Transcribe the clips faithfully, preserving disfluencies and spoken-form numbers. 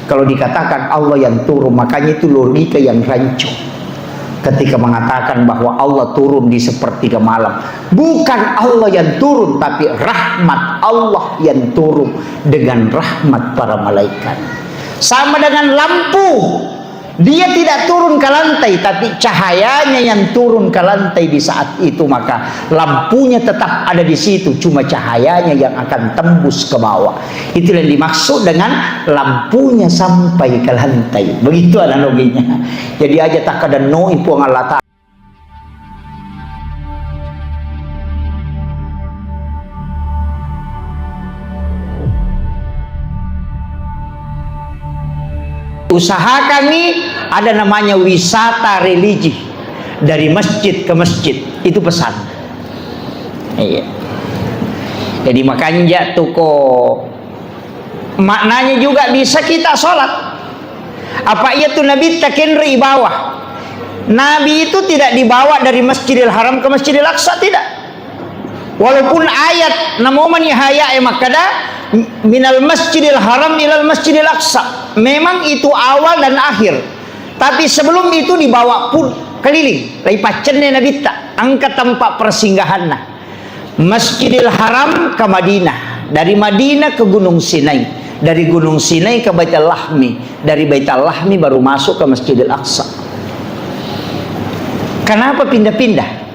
Kalau dikatakan Allah yang turun, makanya itu logika yang rancu. Ketika mengatakan bahwa Allah turun di sepertiga malam, bukan Allah yang turun, tapi rahmat Allah yang turun dengan rahmat para malaikat. Sama dengan lampu, dia tidak turun ke lantai, tapi cahayanya yang turun ke lantai di saat itu, maka lampunya tetap ada di situ, cuma cahayanya yang akan tembus ke bawah. Itulah yang dimaksud dengan lampunya sampai ke lantai. Begitu analoginya. Jadi aja tak ada noi Puang Allah Ta'ala. Usahakan nih ada namanya wisata religi dari masjid ke masjid. Itu pesan. Iya. Jadi makanya tuko maknanya juga bisa kita sholat. Apa iya tu Nabi takenri bawah. Nabi itu tidak dibawa dari Masjidil Haram ke Masjidil Aqsa, tidak. Walaupun ayat namo mani haya e makkada minal Masjidil Haram ilal Masjidil Aqsa. Memang itu awal dan akhir. Tapi sebelum itu dibawa pun keliling, lai paccenne Nabitta, engka tempat persinggahanna. Masjidil Haram ke Madinah, dari Madinah ke Gunung Sinai, dari Gunung Sinai ke Baitul Lahmi, dari Baitul Lahmi baru masuk ke Masjidil Aqsa. Kenapa pindah-pindah?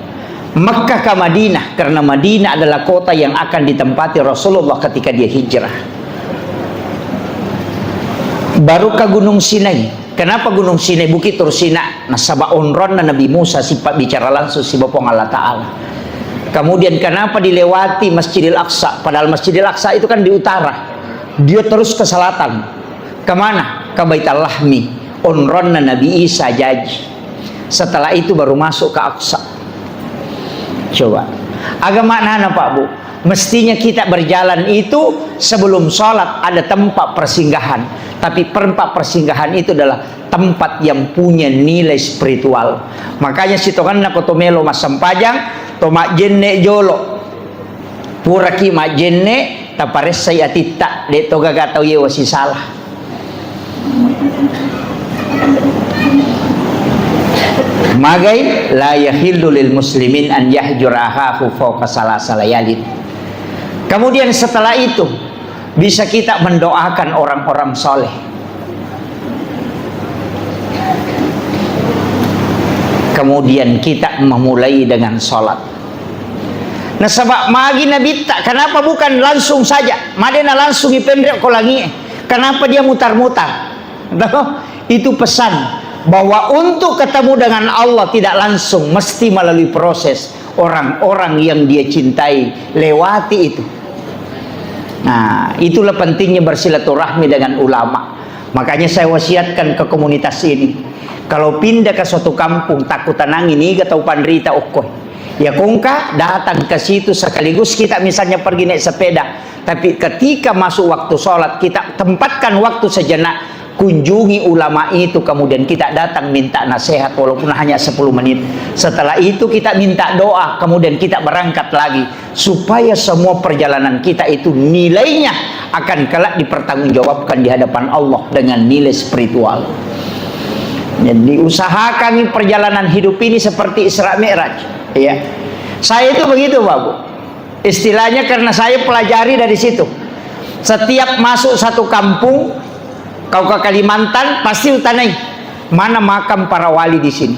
Mekah ke Madinah, karena Madinah adalah kota yang akan ditempati Rasulullah ketika dia hijrah. Baru ke Gunung Sinai. Kenapa Gunung Sinai, Bukit Tursina? Nasaba onronna Nabi Musa sipabbicara langsung siba Puang Allah Ta'ala. Kemudian kenapa dilewati Masjidil Aqsa? Padahal Masjidil Aqsa itu kan di utara. Dia terus ke selatan. Kemana? Ke Baitul Lahmi. Onronna Nabi Isa jaji. Setelah itu baru masuk ke Aqsa. Coba. Aga maknana, Pak, Bu? Mestinya kita berjalan itu sebelum sholat ada tempat persinggahan. Tapi tempat persinggahan itu adalah tempat yang punya nilai spiritual. Makanya sitonganna ko to melo massempajang, to majjenne jolo. Puraki majjenne, taparessai atitta, de to gaga tau yewa sisala. Magai, la yahillu lil muslimin an yahjura akhahu fawqa salasa layalin. Kemudian setelah itu, bisa kita mendoakan orang-orang soleh. Kemudian kita memulai dengan sholat. Nasaba magi Nabitta, kenapa bukan langsung saja? Madena langsung ipenre ko langie. Kenapa dia mutar-mutar? Toh? Itu pesan bahwa untuk ketemu dengan Allah tidak langsung, mesti melalui proses. Orang-orang yang dia cintai lewati itu. Nah, itulah pentingnya bersilaturahmi dengan ulama. Makanya saya wasiatkan ke komunitas ini. Kalau pindah ke suatu kampung, takutanangi niga tau panrita okko. Ya kongka datang ke situ sekaligus kita misalnya pergi naik sepeda. Tapi ketika masuk waktu sholat, kita tempatkan waktu sejenak, kunjungi ulama itu, kemudian kita datang minta nasihat walaupun hanya sepuluh menit. Setelah itu kita minta doa, kemudian kita berangkat lagi. Supaya semua perjalanan kita itu nilainya akan kelak dipertanggungjawabkan di hadapan Allah dengan nilai spiritual. Jadi usahakan perjalanan hidup ini seperti Isra Mi'raj, ya. Saya itu begitu, Pak, Bu. Istilahnya karena saya pelajari dari situ. Setiap masuk satu kampung, kau ke Kalimantan, pasti utanai, "Mana makam para wali di sini?"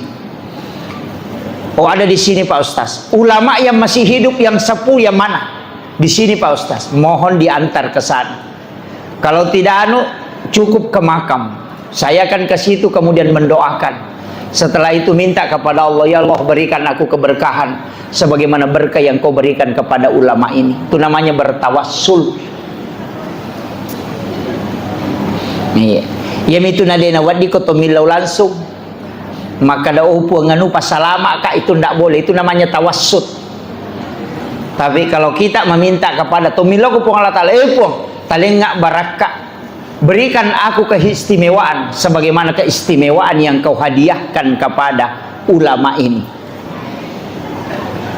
"Oh, ada di sini, Pak Ustaz." "Ulama yang masih hidup, yang sepuh, yang mana?" "Di sini, Pak Ustaz." "Mohon diantar ke sana." Kalau tidak anu, cukup ke makam. Saya akan ke situ kemudian mendoakan. Setelah itu minta kepada Allah, "Ya Allah, berikan aku keberkahan sebagaimana berkah yang kau berikan kepada ulama ini." Itu namanya bertawassul. Iya. Iya mitu nadena waddi ko to millau langsung. Makkada, "Oh, Puang, anu, pasalama ka," itu ndak boleh. Itu namanya tawassut. Tapi kalau kita meminta kepada, to millau ko Puang Allah Ta'ala, "Eh, Puang, talengnga barakka. Berikan aku keistimewaan sebagaimana keistimewaan yang kau hadiahkan kepada ulama ini."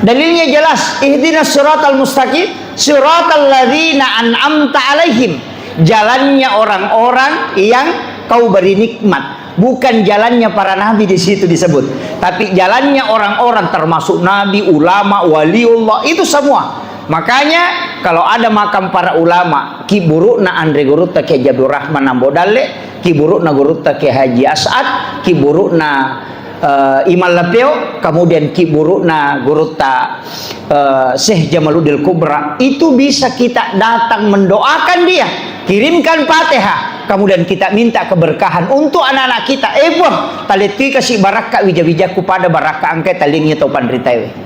Dalilnya jelas, "Ihdinas siratal mustaqim, siratal ladzina an'amta alaihim, Jalannya orang-orang yang kau beri nikmat, bukan jalannya para nabi di situ disebut, tapi jalannya orang-orang termasuk nabi, ulama, waliullah, itu semua. Makanya kalau ada makam para ulama, kiburukna Andre Gurutta Kiai Haji Abdul Rahman Ambo Dalle, kiburukna Gurutta Kiai Haji As'ad, kiburukna eh, Imam Lapeo, kemudian kiburukna Gurutta eh, Syekh Jamaluddin Kubra, itu bisa kita datang mendoakan dia, kirimkan Fatihah, kemudian kita minta keberkahan untuk anak-anak kita. Eh, Puang, talettui kasi barakka wija-wijakku pada barakka engkai talingi tau panritaewe.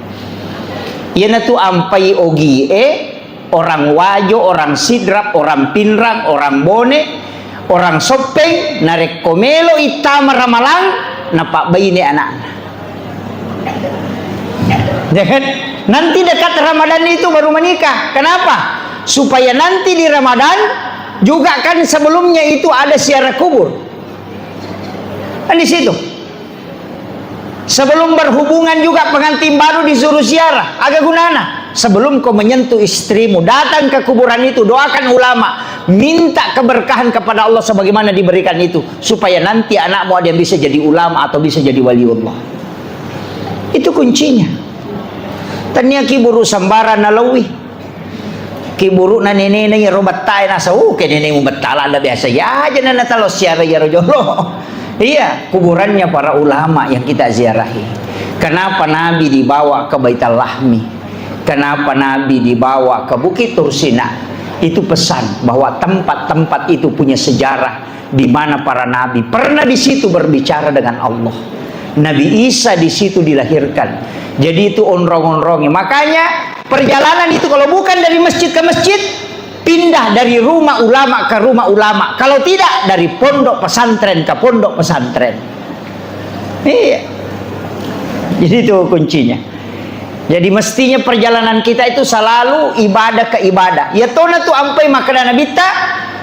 Iyanatu ampai ogie, orang Wajo, orang Sidrap, orang Pinrang, orang Bone, orang Soppeng, narekko melo ittama Ramalang, napabbaine anakna. Ya kan? Nanti dekat Ramadan itu baru menikah. Kenapa? Supaya nanti di Ramadan juga kan sebelumnya itu ada ziarah kubur. Kan di situ. Sebelum berhubungan juga pengantin baru disuruh ziarah. Aga gunana? Sebelum kau menyentuh istrimu, datang ke kuburan itu, doakan ulama, minta keberkahan kepada Allah sebagaimana diberikan itu, supaya nanti anakmu ada yang bisa jadi ulama atau bisa jadi waliullah. Itu kuncinya. Tania kiburu sambara nalawi. Kiburukna nenena iyaro bettae nasa, uh, ke nenemu bettala ada biasa ya aja nana talo siara iyaro jolo. Iya, kuburannya para ulama yang kita ziarahi. Kenapa Nabi dibawa ke Baitul Lahmi? Kenapa Nabi dibawa ke Bukit Tursina? Itu pesan bahwa tempat-tempat itu punya sejarah di mana para nabi pernah di situ berbicara dengan Allah. Nabi Isa di situ dilahirkan. Jadi itu onrong-onrongnya. Makanya perjalanan itu kalau bukan dari masjid ke masjid, pindah dari rumah ulama ke rumah ulama. Kalau tidak, dari pondok pesantren ke pondok pesantren. Iya. Jadi itu kuncinya. Jadi mestinya perjalanan kita itu selalu ibadah ke ibadah. Ya tona tu ampai makkeda Nabitta,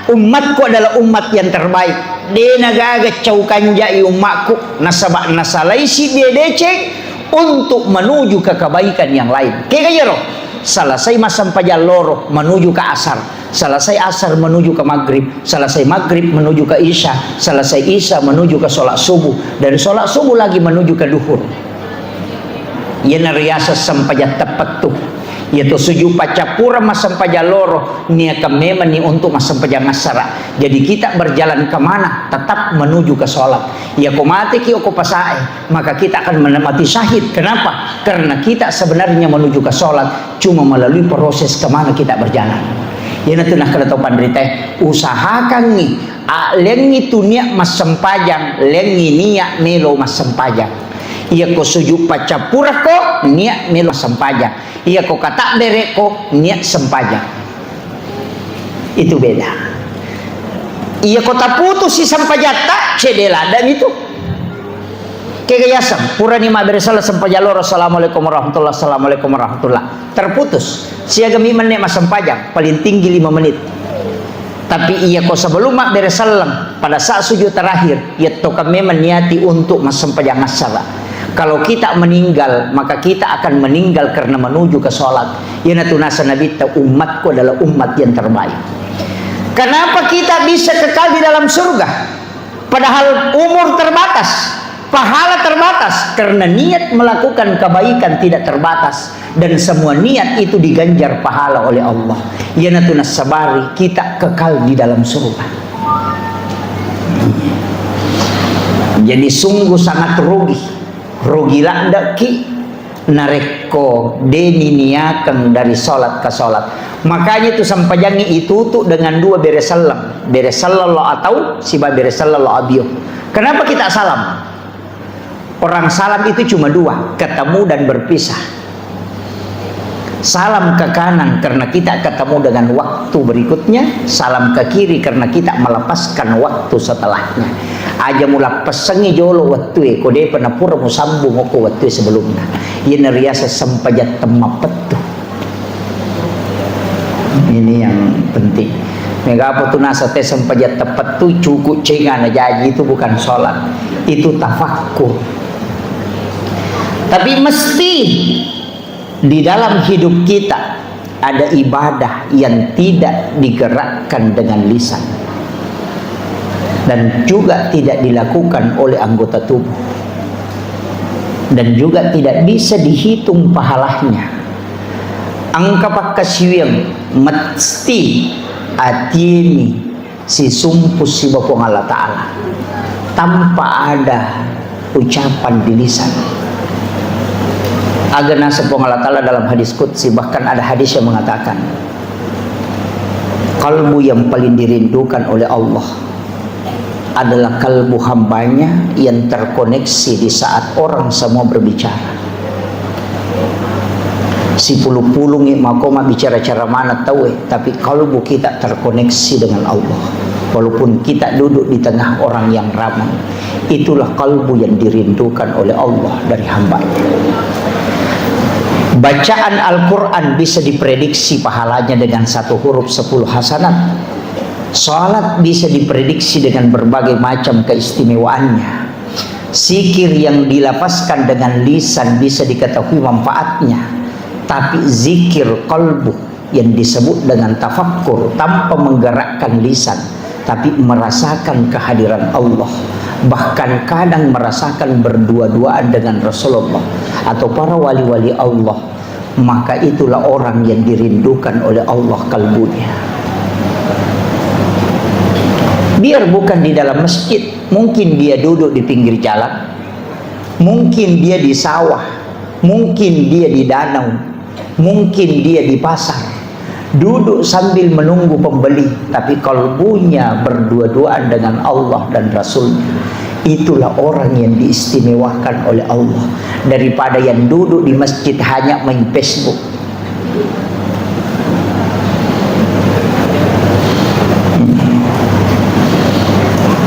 "Umatku adalah umat yang terbaik. De nagaga cau kanjai umatku, nasaba nasalai si dia deceng untuk menuju ke kebaikan yang lain." Kega iyaro? Selesai massempajang loro menuju ke asar. Selesai asar menuju ke maghrib, selesai maghrib menuju ke isya, selesai isya menuju ke sholat subuh, dari sholat subuh lagi menuju ke duhur. Iyana riaseng sempajang teppettu. Iyatu sujud paccappureng massempajang loro, niakan memang ni untuk massempajang assara. Jadi kita berjalan kemana? Tetap menuju ke sholat. Iyako mateki oko pasae, maka kita akan menemati syahid. Kenapa? Karena kita sebenarnya menuju ke sholat. Cuma melalui proses kemana kita berjalan. Iyanatu nakkeda tau panritae, usahakangngi, a, lengngi tu niat massempajang, lengngi niat melo massempajang. Iyako sujud paccappurekko, niat melo massempajang. Iyako katabberekko, niat sempajang. Itu beda. Iyako taputusi sempajatta, cedde ladda mitu. Kega yaseng, purani mabbere selleng sempajang loro, "Assalamualaikum warahmatullah, assalamualaikum warahmatullah." Terputus. Siaga mi menne massempajang, paling tinggi lima menit. Tapi iyako sebelum mabbere selleng, pada saat sujud terakhir, iyatto kan memang niati untuk massempajang assara. Kalau kita meninggal, maka kita akan meninggal karena menuju ke sholat. Iyanatu nasa Nabitta, "Umatku adalah umat yang terbaik." Kenapa kita bisa kekal di dalam surga? Padahal umur terbatas, pahala terbatas, karena niat melakukan kebaikan tidak terbatas, dan semua niat itu diganjar pahala oleh Allah. Iyanatu nassabari kita kekal di dalam surga. Jadi sungguh sangat rugi, rugi laddeki narekko deni niakeng dari sholat ke sholat. Makanya itu sempajangngi itutu dengan dua bere selleng. Bere selleng lo atau siba bere selleng lo abio. Kenapa kita salam? Orang salam itu cuma dua, ketemu dan berpisah. Salam ke kanan karena kita ketemu dengan waktu berikutnya, salam ke kiri karena kita melepaskan waktu setelahnya. Aja mulappessengngi jolo wettue, ko depa napura musambung okko wettue sebelumna. Iyana riaseng sempajang temmapettu. Ini yang penting. Megapa tu nasa te sempajang teppettu cukup cenga na jaji, itu bukan sholat. Itu tafakkur. Tapi mesti di dalam hidup kita, Ada ibadah yang tidak digerakkan dengan lisan dan juga tidak dilakukan oleh anggota tubuh dan juga tidak bisa dihitung pahalanya. Engka pakkasiwiang mesti atiemi sisumpus siba Puang Allah Ta'ala tanpa ada ucapan di lisan. Aga naseng Puang Allah Ta'ala dalam hadis qudsi, bahkan ada hadis yang mengatakan, kalbu yang paling dirindukan oleh Allah adalah kalbu hambanya yang terkoneksi di saat orang semua berbicara. Sipulu-pulungi mako mabbicara-cara mana tauwe, tapi kalbu kita terkoneksi dengan Allah. Walaupun kita duduk di tengah orang yang ramai, itulah kalbu yang dirindukan oleh Allah dari hambanya. Bacaan Al-Quran bisa diprediksi pahalanya dengan satu huruf sepuluh hasanat. Salat bisa diprediksi dengan berbagai macam keistimewaannya. Zikir yang dilafazkan dengan lisan bisa diketahui manfaatnya, tapi zikir kalbu yang disebut dengan tafakkur tanpa menggerakkan lisan, tapi merasakan kehadiran Allah, bahkan kadang merasakan berdua-duaan dengan Rasulullah atau para wali-wali Allah, maka itulah orang yang dirindukan oleh Allah kalbunya. Biar bukan di dalam masjid, mungkin dia duduk di pinggir jalan, mungkin dia di sawah, mungkin dia di danau, mungkin dia di pasar, duduk sambil menunggu pembeli, tapi kalbunya berdua-duaan dengan Allah dan Rasulnya. Itulah orang yang diistimewakan oleh Allah daripada yang duduk di masjid hanya main Facebook.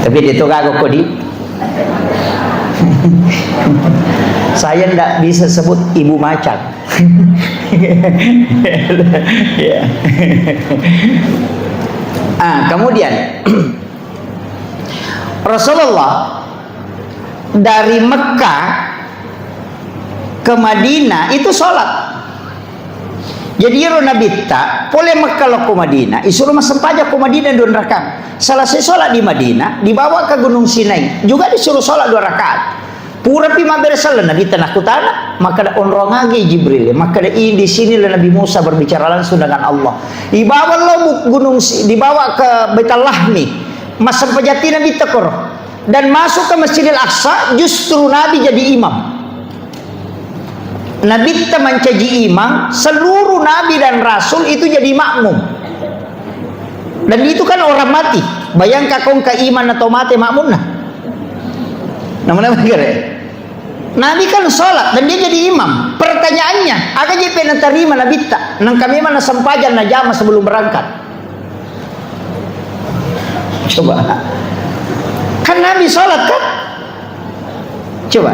Tapi dia tu kagak kodi. Saya ndak bisa sebut ibu macan. Ya. Ah, kemudian Rasulullah dari Mekah ke Madinah itu sholat. Jadi iyaro Nabitta pole Mekah lao ko Madinah, isuro massempajang ko Madinah dua rakaat. Selesai sholat di Madinah, dibawa ke Gunung Sinai, juga disuruh sholat dua rakaat. Purapi mabbere selleng, Nabitta nakkutana, makkeda, "Onrong agi Jibril?" Makkeda, "I, di sinilah Nabi Musa berbicara langsung dengan Allah." Dibawa lo bu-, gunung Si-, dibawa ke Baitul Lahmi, massempajang Nabitta koro. Dan masuk ke Masjidil Aqsa, justru Nabi jadi imam. Nabitta mancaji imam, seluruh nabi dan rasul itu jadi makmum. Dan itu kan orang mati. Bayangkan kong ke imam atau mati makmumna. Nama-nama kere. Nabi kan sholat dan dia jadi imam. Pertanyaannya, aga je pe natarima Nabitta? Nangka memang nasempajang najama sebelum berangkat. Coba. Kan Nabi sholat kan? Coba.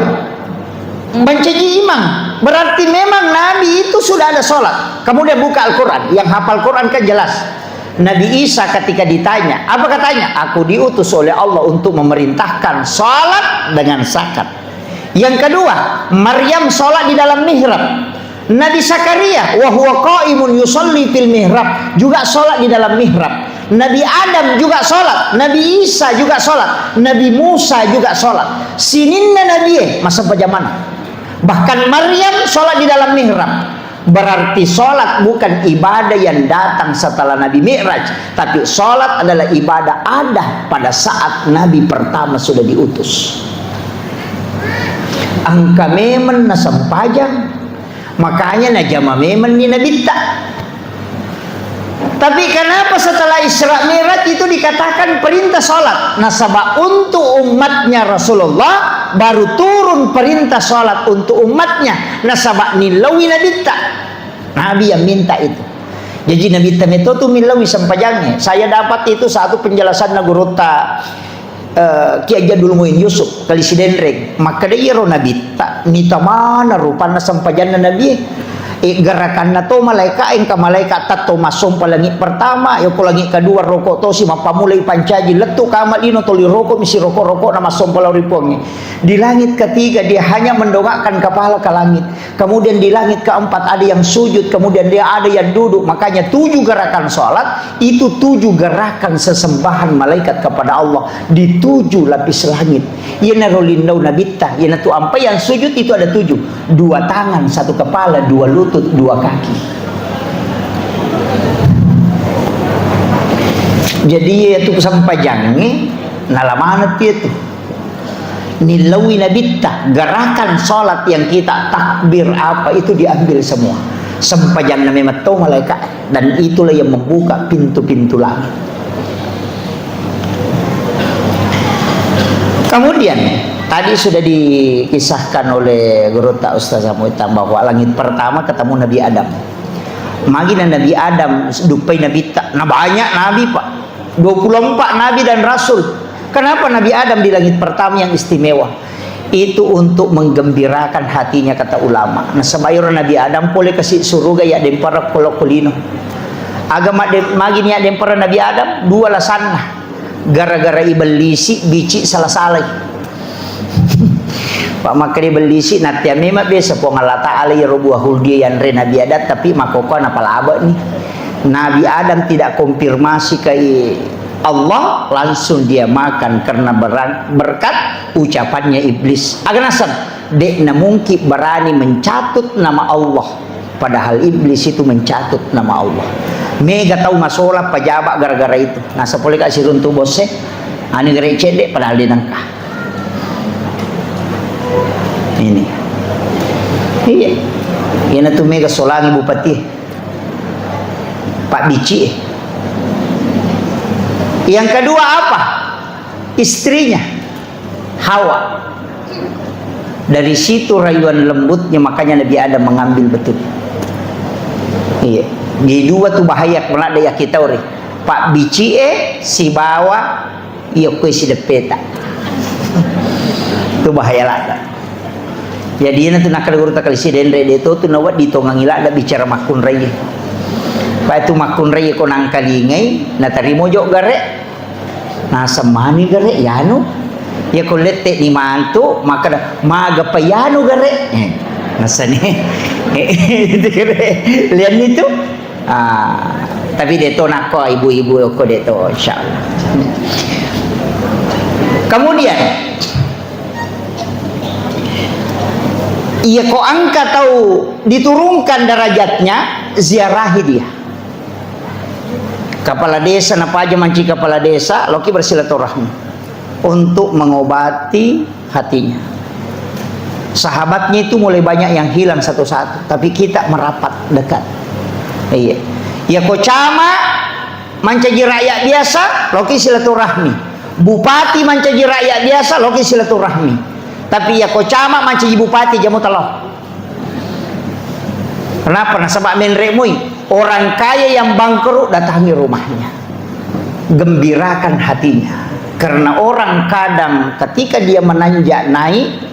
Mancaji imam. Berarti memang Nabi itu sudah ada sholat. Kemudian buka Al-Quran. Yang hafal Quran kan jelas. Nabi Isa ketika ditanya, apa katanya? "Aku diutus oleh Allah untuk memerintahkan sholat dengan zakat." Yang kedua, Maryam sholat di dalam mihrab. Nabi Zakaria, "Wa huwa qaimun yusalli fil mihrab," juga sholat di dalam mihrab. Nabi Adam juga sholat, Nabi Isa juga sholat, Nabi Musa juga sholat. Sininna Nabi e, massempajang maneng. Bahkan Maryam sholat di dalam mihrab. Berarti sholat bukan ibadah yang datang setelah Nabi Mi'raj, tapi sholat adalah ibadah ada pada saat Nabi pertama sudah diutus. Engka memang nasempajang, makanya najama memang ni Nabitta. Tapi kenapa setelah Isra Mi'raj itu dikatakan perintah sholat? Nasaba untuk umatnya Rasulullah baru turun perintah sholat untuk umatnya. Nasaba nillaui Nabitta. Nabi yang minta itu. Jadi Nabitta meto tu millaui sempajangnge. Saya dapat itu satu penjelasan na gurutta eh, Kiai Jadul Muin Yusuf, Kali Sidenreng, makkeda iyaro Nabitta, mita maneng rupanna sempajanna Nabie. E, gerakanna to malaeka, engka malaeka tatto massompa langit pertama, yoko langit kedua roko tosi, mappamulai pancaji, lettu kama lino toli roko, misi roko-roko na massompa lao ri Puangnge. Di langit ketiga dia hanya mendongakkan kepala ke langit. Kemudian di langit keempat ada yang sujud, kemudian dia ada yang duduk. Makanya tujuh gerakan sholat itu tujuh gerakan sesembahan malaikat kepada Allah di tujuh lapis langit. Iyanaro lindau Nabitta, iyanatu ampai yang sujud itu ada tujuh. Dua tangan, satu kepala, dua lutut, dua kaki. Jadi, iya tu sempajangnge, nala maneng tu iya tu. Nillaui Nabitta, gerakan sholat yang kita takbir apa itu diambil semua. Sempajanna memang to malaika, dan itulah yang membuka pintu-pintu langit. Kemudian, tadi sudah dikisahkan oleh guru ta Ustaz Samuitan bahwa langit pertama ketemu Nabi Adam. Magi na Nabi Adam duppai Nabitta, na banyak nabi, Pak. Dua puluh empat nabi dan rasul. Kenapa Nabi Adam di langit pertama yang istimewa? Itu untuk menggembirakan hatinya, kata ulama. Nasaba iyaro Nabi Adam pole kasi suruga ya dempara kolo kolino. Aga madde-, magi ni ya dempara Nabi Adam? Dua lasanna. Gara-gara ibellisi, bici sala-salai. Pak makkeda ibellisi, nattea memang biasa Puang Allah Ta'ala iyaro buah huldi yanre Nabi Adam, tapi makkokkoe napalabani. Nabi Adam tidak konfirmasi ke Allah, langsung dia makan karena berang-, berkat ucapannya iblis. Aga naseng, de'na mungkin berani mencatut nama Allah. Padahal iblis itu mencatut nama Allah. Mega tau masolang pajaba gara-gara itu. Naseng pole ka siruntu bosse, anu gare cedde padahal de nengka. Ini. Iya. Iyanatu mega solangi bupati. Pak Bici. Yang kedua apa? Istrinya. Hawa. Dari situ rayuan lembutnya, makanya Nabi Adam mengambil betul. Iya. Di dua tu bahaya, pernah ada ya kita ori. Pak Bici e, sibawa, iya kue si depeta. Itu bahaya lada. Jadi, iyana tu nakkeda guru takalisi denre de to tu nawa ditongangi lada bicara makkunrai. Pak tu makkunrai ko nangkalingai, natarimo jo gare. Naseng mani gare, yanu. Iya ko lette ni mantu, makkeda, "Maga pa yanu gare?" Eh, nasani. Eh, itu gare. Lihat itu. Ah, tapi de to nakko ibu-ibu ko de to, insyaallah. Kemudian, iya ko engka tau diturunkan derajatnya, ziarahi dia. Kepala desa, napaja manci kepala desa, loki bersilaturahmi untuk mengobati hatinya. Sahabatnya itu mulai banyak yang hilang satu-satu, tapi kita merapat dekat. Iya. Ya ko camat mancaji rakyat biasa, loki silaturahmi. Bupati mancaji rakyat biasa, loki silaturahmi. Tapi ya ko camat mancaji bupati, jamu telo. Kenapa? Nasaba menre mui. Orang kaya yang bangkrut, datangi rumahnya. Gembirakan hatinya. Karena orang kadang ketika dia menanjak naik,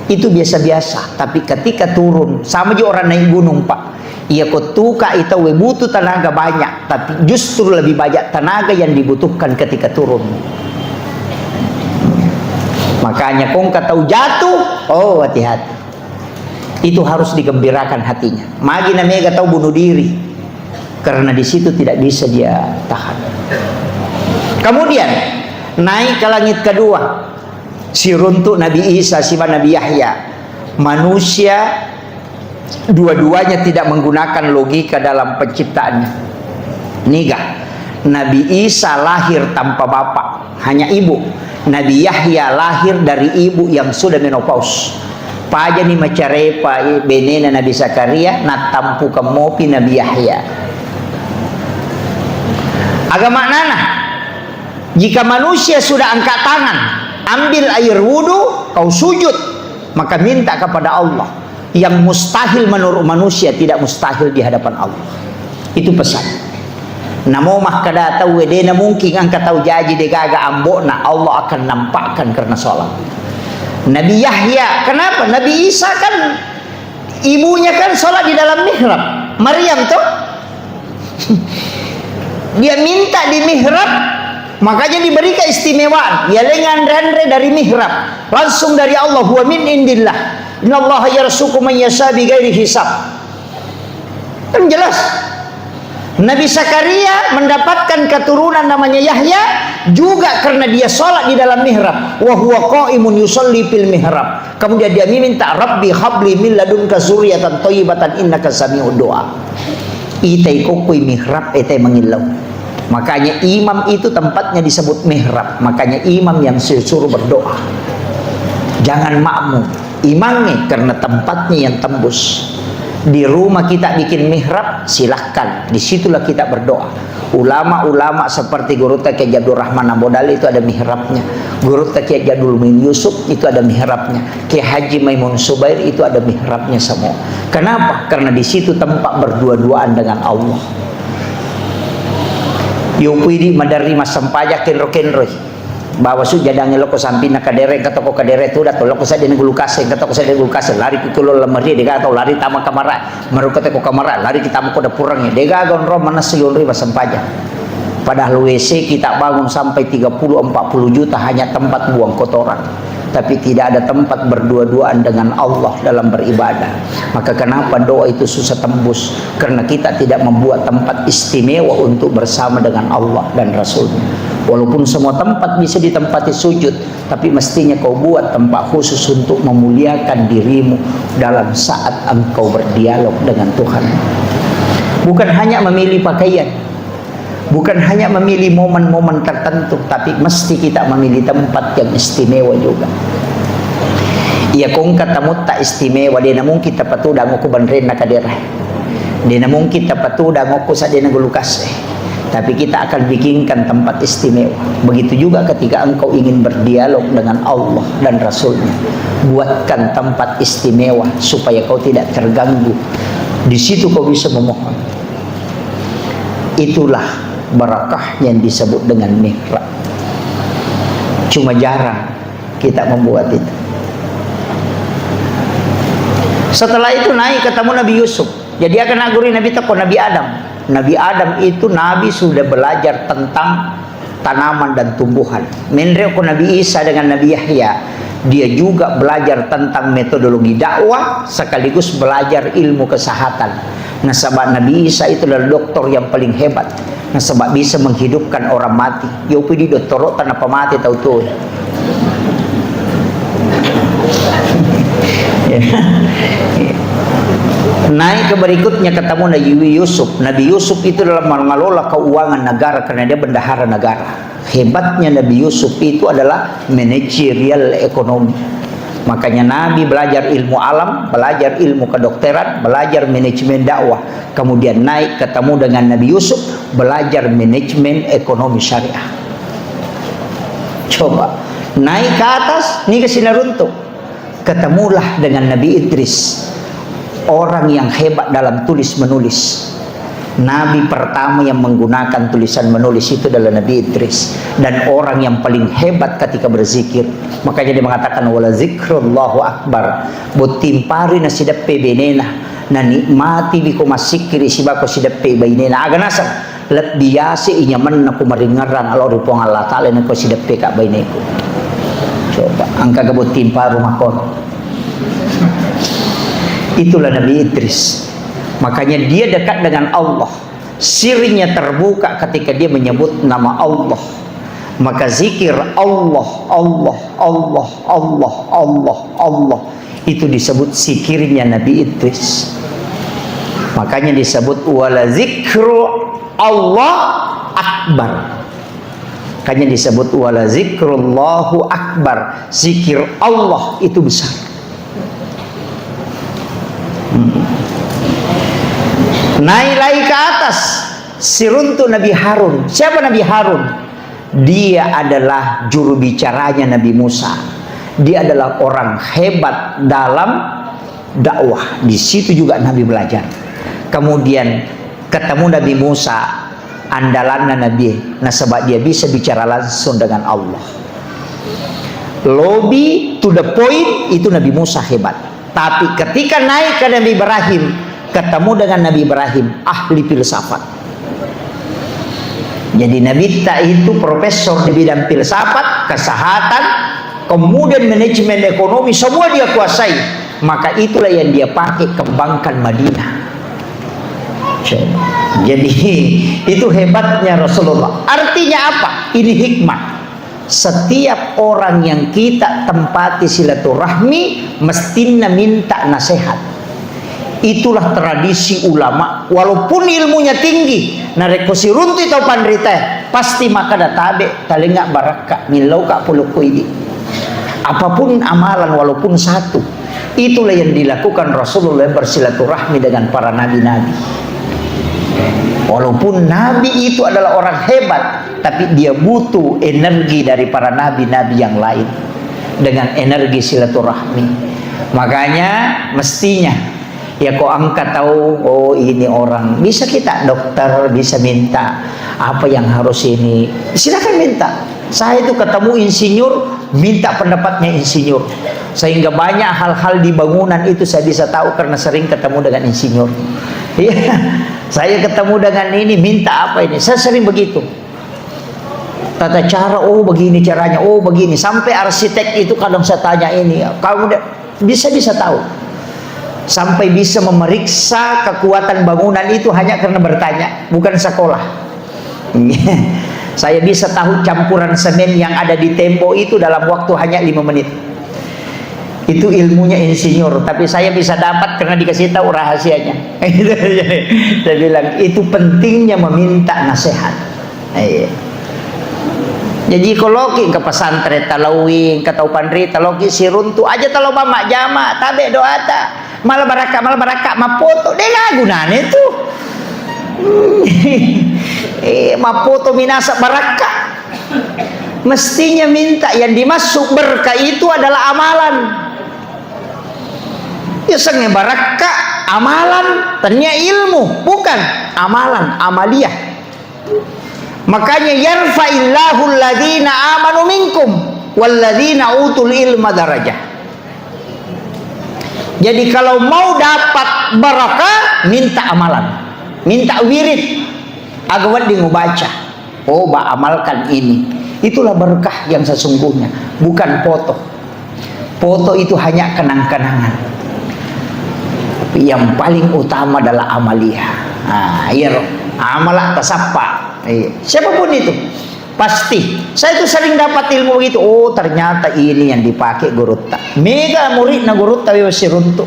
itu biasa-biasa. Tapi ketika turun, sama juga orang naik gunung, Pak. Iya ko tuka itu we butuh tenaga banyak, tapi justru lebih banyak tenaga yang dibutuhkan ketika turun. Makanya kongka tau jatuh, oh, hati-hati. Itu harus digembirakan hatinya. Magi na mega tau bunuh diri. Karena di situ tidak bisa dia tahan. Kemudian, naik ke langit kedua. Siruntu Nabi Isa siba Nabi Yahya. Manusia dua-duanya tidak menggunakan logika dalam penciptaannya. Niga, Nabi Isa lahir tanpa bapak, hanya ibu. Nabi Yahya lahir dari ibu yang sudah menopause. Pajani macarepa benena Nabi Zakaria, nattampukeng mopi Nabi Yahya. Aga maknana, jika manusia sudah angkat tangan, ambil air wudhu, kau sujud, maka minta kepada Allah. Yang mustahil menurut manusia tidak mustahil di hadapan Allah. Itu pesan. Namo makkeda tau, "Dena mungkin engka tau jaji degaga ambo'na, Allah akan nampakkan karena sholat." Nabi Yahya, kenapa? Nabi Isa kan Ibunya kan sholat di dalam mihrab. Maryam tuh. Dia minta di mihrab, makanya diberi keistimewaan. Ya, lengan anre-anre dari mihrab. Langsung dari Allah, huwa min indillah. Innallaha yarzuqu man yasha bighairi hisab. Kan jelas. Nabi Zakaria mendapatkan keturunan namanya Yahya juga karena dia sholat di dalam mihrab. Wa huwa qaimun yusalli fil mihrab. Kemudian dia meminta, "Rabbi habli min ladunka zurriyatan thayyibatan innaka sami'ud du'a." Itai kokoi mihrab, itai mangillau. Makanya imam itu tempatnya disebut mihrab. Makanya imam yang disuruh berdoa. Jangan makmum. Imamnya, karena tempatnya yang tembus. Di rumah kita bikin mihrab, silahkan. Disitulah kita berdoa. Ulama-ulama seperti Gurutta Kiai Abdul Rahman Ambodali itu ada mihrabnya. Gurutta Kiai Abdul Muin Yusuf itu ada mihrabnya. Kiai Haji Maimun Subair itu ada mihrabnya semua. Kenapa? Karena di situ tempat berdua-duaan dengan Allah. Yopui di madari massempajang kenro-kenroi. Bawa su jadangnge lokko sampinna kadere, engka toko kadere tuda to lokko sedding gulukase, engka toko sedding gulukase, lari ki kulo lemari, dega tau lari tama kamara, maruko teko kamara, lari ki tama ko dapureng, dega gonro manessa yonri massempajang. Padahal W C kita bangun sampai tiga puluh empat puluh juta hanya tempat buang kotoran. Tapi tidak ada tempat berdua-duaan dengan Allah dalam beribadah. Maka kenapa doa itu susah tembus? Karena kita tidak membuat tempat istimewa untuk bersama dengan Allah dan Rasulnya. Walaupun semua tempat bisa ditempati sujud, tapi mestinya kau buat tempat khusus untuk memuliakan dirimu dalam saat engkau berdialog dengan Tuhan. Bukan hanya memilih pakaian, bukan hanya memilih momen-momen tertentu, tapi mesti kita memilih tempat yang istimewa juga. Iya, kongka tamutta istimewa, de namungkin tapatudang okko banrenna kadera. De namungkin tapatudang okko seddena gulukase. Tapi kita akan bikinkan tempat istimewa. Begitu juga ketika engkau ingin berdialog dengan Allah dan Rasulnya, buatkan tempat istimewa supaya kau tidak terganggu. Di situ kau bisa memohon. Itulah barakah yang disebut dengan mihrab. Cuma jarang kita membuat itu. Setelah itu naik ketemu Nabi Yusuf. Jadi akan naguri Nabi teko Nabi Adam. Nabi Adam itu Nabi sudah belajar tentang tanaman dan tumbuhan. Menre ko Nabi Isa dengan Nabi Yahya, dia juga belajar tentang metodologi dakwah sekaligus belajar ilmu kesehatan. Nasaba Nabi Isa itu adalah dokter yang paling hebat. Nasaba bisa menghidupkan orang mati. Yopi di dottoro'ta nappa mati tau tuo. Naik ke berikutnya ketemu Nabi Yusuf. Nabi Yusuf itu dalam mengelola keuangan negara karena dia bendahara negara. Hebatnya Nabi Yusuf itu adalah manajerial ekonomi. Makanya Nabi belajar ilmu alam, belajar ilmu kedokteran, belajar manajemen dakwah. Kemudian naik ketemu dengan Nabi Yusuf, belajar manajemen ekonomi syariah. Coba, naik ke atas, niga sinaruntuk. Ketemulah dengan Nabi Idris, orang yang hebat dalam tulis menulis. Nabi pertama yang menggunakan tulisan menulis itu adalah Nabi Idris. Dan orang yang paling hebat ketika berzikir. Makanya dia mengatakan, "Wala zikrullahu akbar." Botting paru na sideppe benena, na nikmati biko massikkiri sibako sideppe bainena. Aga naseng? Lebbi yase i nyamenna ku maringerrang lao ri Puang Allah Ta'ala nako sideppe ka baineku. Coba, engka ga botting paru makkono. Itulah Nabi Idris. Makanya dia dekat dengan Allah. Sirnya terbuka ketika dia menyebut nama Allah. Maka zikir Allah, Allah, Allah, Allah, Allah, Allah. Itu disebut zikirnya Nabi Idris. Makanya disebut wala zikru Allah akbar. Makanya disebut wala zikrullahu akbar. Zikir Allah itu besar. Hmm. Naik lagi ke atas, siruntuk Nabi Harun. Siapa Nabi Harun? Dia adalah juru bicaranya Nabi Musa. Dia adalah orang hebat dalam dakwah. Di situ juga Nabi belajar. Kemudian ketemu Nabi Musa, andalanna Nabi, nasaba dia bisa bicara langsung dengan Allah. Lobi to the point, itu Nabi Musa hebat. Tapi ketika naik ke Nabi Ibrahim, ketemu dengan Nabi Ibrahim, ahli filsafat. Jadi Nabitta itu profesor di bidang filsafat, kesehatan, kemudian manajemen ekonomi, semua dia kuasai. Maka itulah yang dia pakai kembangkan Madinah. Jadi itu hebatnya Rasulullah. Artinya apa? Ini hikmah. Setiap orang yang kita tempati silaturahmi, mestinna minta nasihat. Itulah tradisi ulama. Walaupun ilmunya tinggi, narekko siruntui tau panrita, pasti makkeda tabe, talenga barakka, millauka pulukku idi. Apapun amalan, walaupun satu, itulah yang dilakukan Rasulullah bersilaturahmi dengan para nabi-nabi. Walaupun nabi itu adalah orang hebat, tapi dia butuh energi dari para nabi-nabi yang lain dengan energi silaturahmi. Makanya mestinya, ya, kok angkat tahu, oh, ini orang, bisa kita dokter, bisa minta apa yang harus ini, silakan minta. Saya itu ketemu insinyur, minta pendapatnya insinyur. Sehingga banyak hal-hal di bangunan itu saya bisa tahu karena sering ketemu dengan insinyur. Iya, saya ketemu dengan ini, minta apa ini. Saya sering begitu. Tata cara, oh, begini caranya, oh, begini. Sampai arsitek itu kadang saya tanya ini, kamu de-, bisa-bisa tahu. Sampai bisa memeriksa kekuatan bangunan itu hanya karena bertanya, bukan sekolah. Saya bisa tahu campuran semen yang ada di tembok itu dalam waktu hanya lima menit. Itu ilmunya insinyur, tapi saya bisa dapat karena dikasih tahu rahasianya. Saya bilang, itu pentingnya meminta nasihat. Iya. Jadi, ko loki ke pesantren, talawi, ke tau panrita, loki siruntu aja, talo bang majjama, tabe doata. Malah barakka, malah barakka, mappoto, de' gaga gunana itu. Eh, mappoto minasa barakka. Mestinya minta yang dimaksud berkah itu adalah amalan. Ya, sengnge barakka, amalan, tania ilmu, bukan amalan, amaliyah. Makanya, "Yarfa'illahu alladhina amanu minkum walladhina utul ilma darajah." Jadi, kalau mau dapat barakah, minta amalan, minta wirid, aga wedding ubaca. Oh, ba amalkan ini. Itulah berkah yang sesungguhnya, bukan foto. Foto itu hanya kenang-kenangan. Tapi yang paling utama adalah amaliyah. Nah, iya, roh. Amala tasappa. Iya. Siapapun itu, pasti. Saya itu sering dapat ilmu begitu. Oh, ternyata ini yang dipakai gurutta. Mega muridna gurutta wewa siruntu.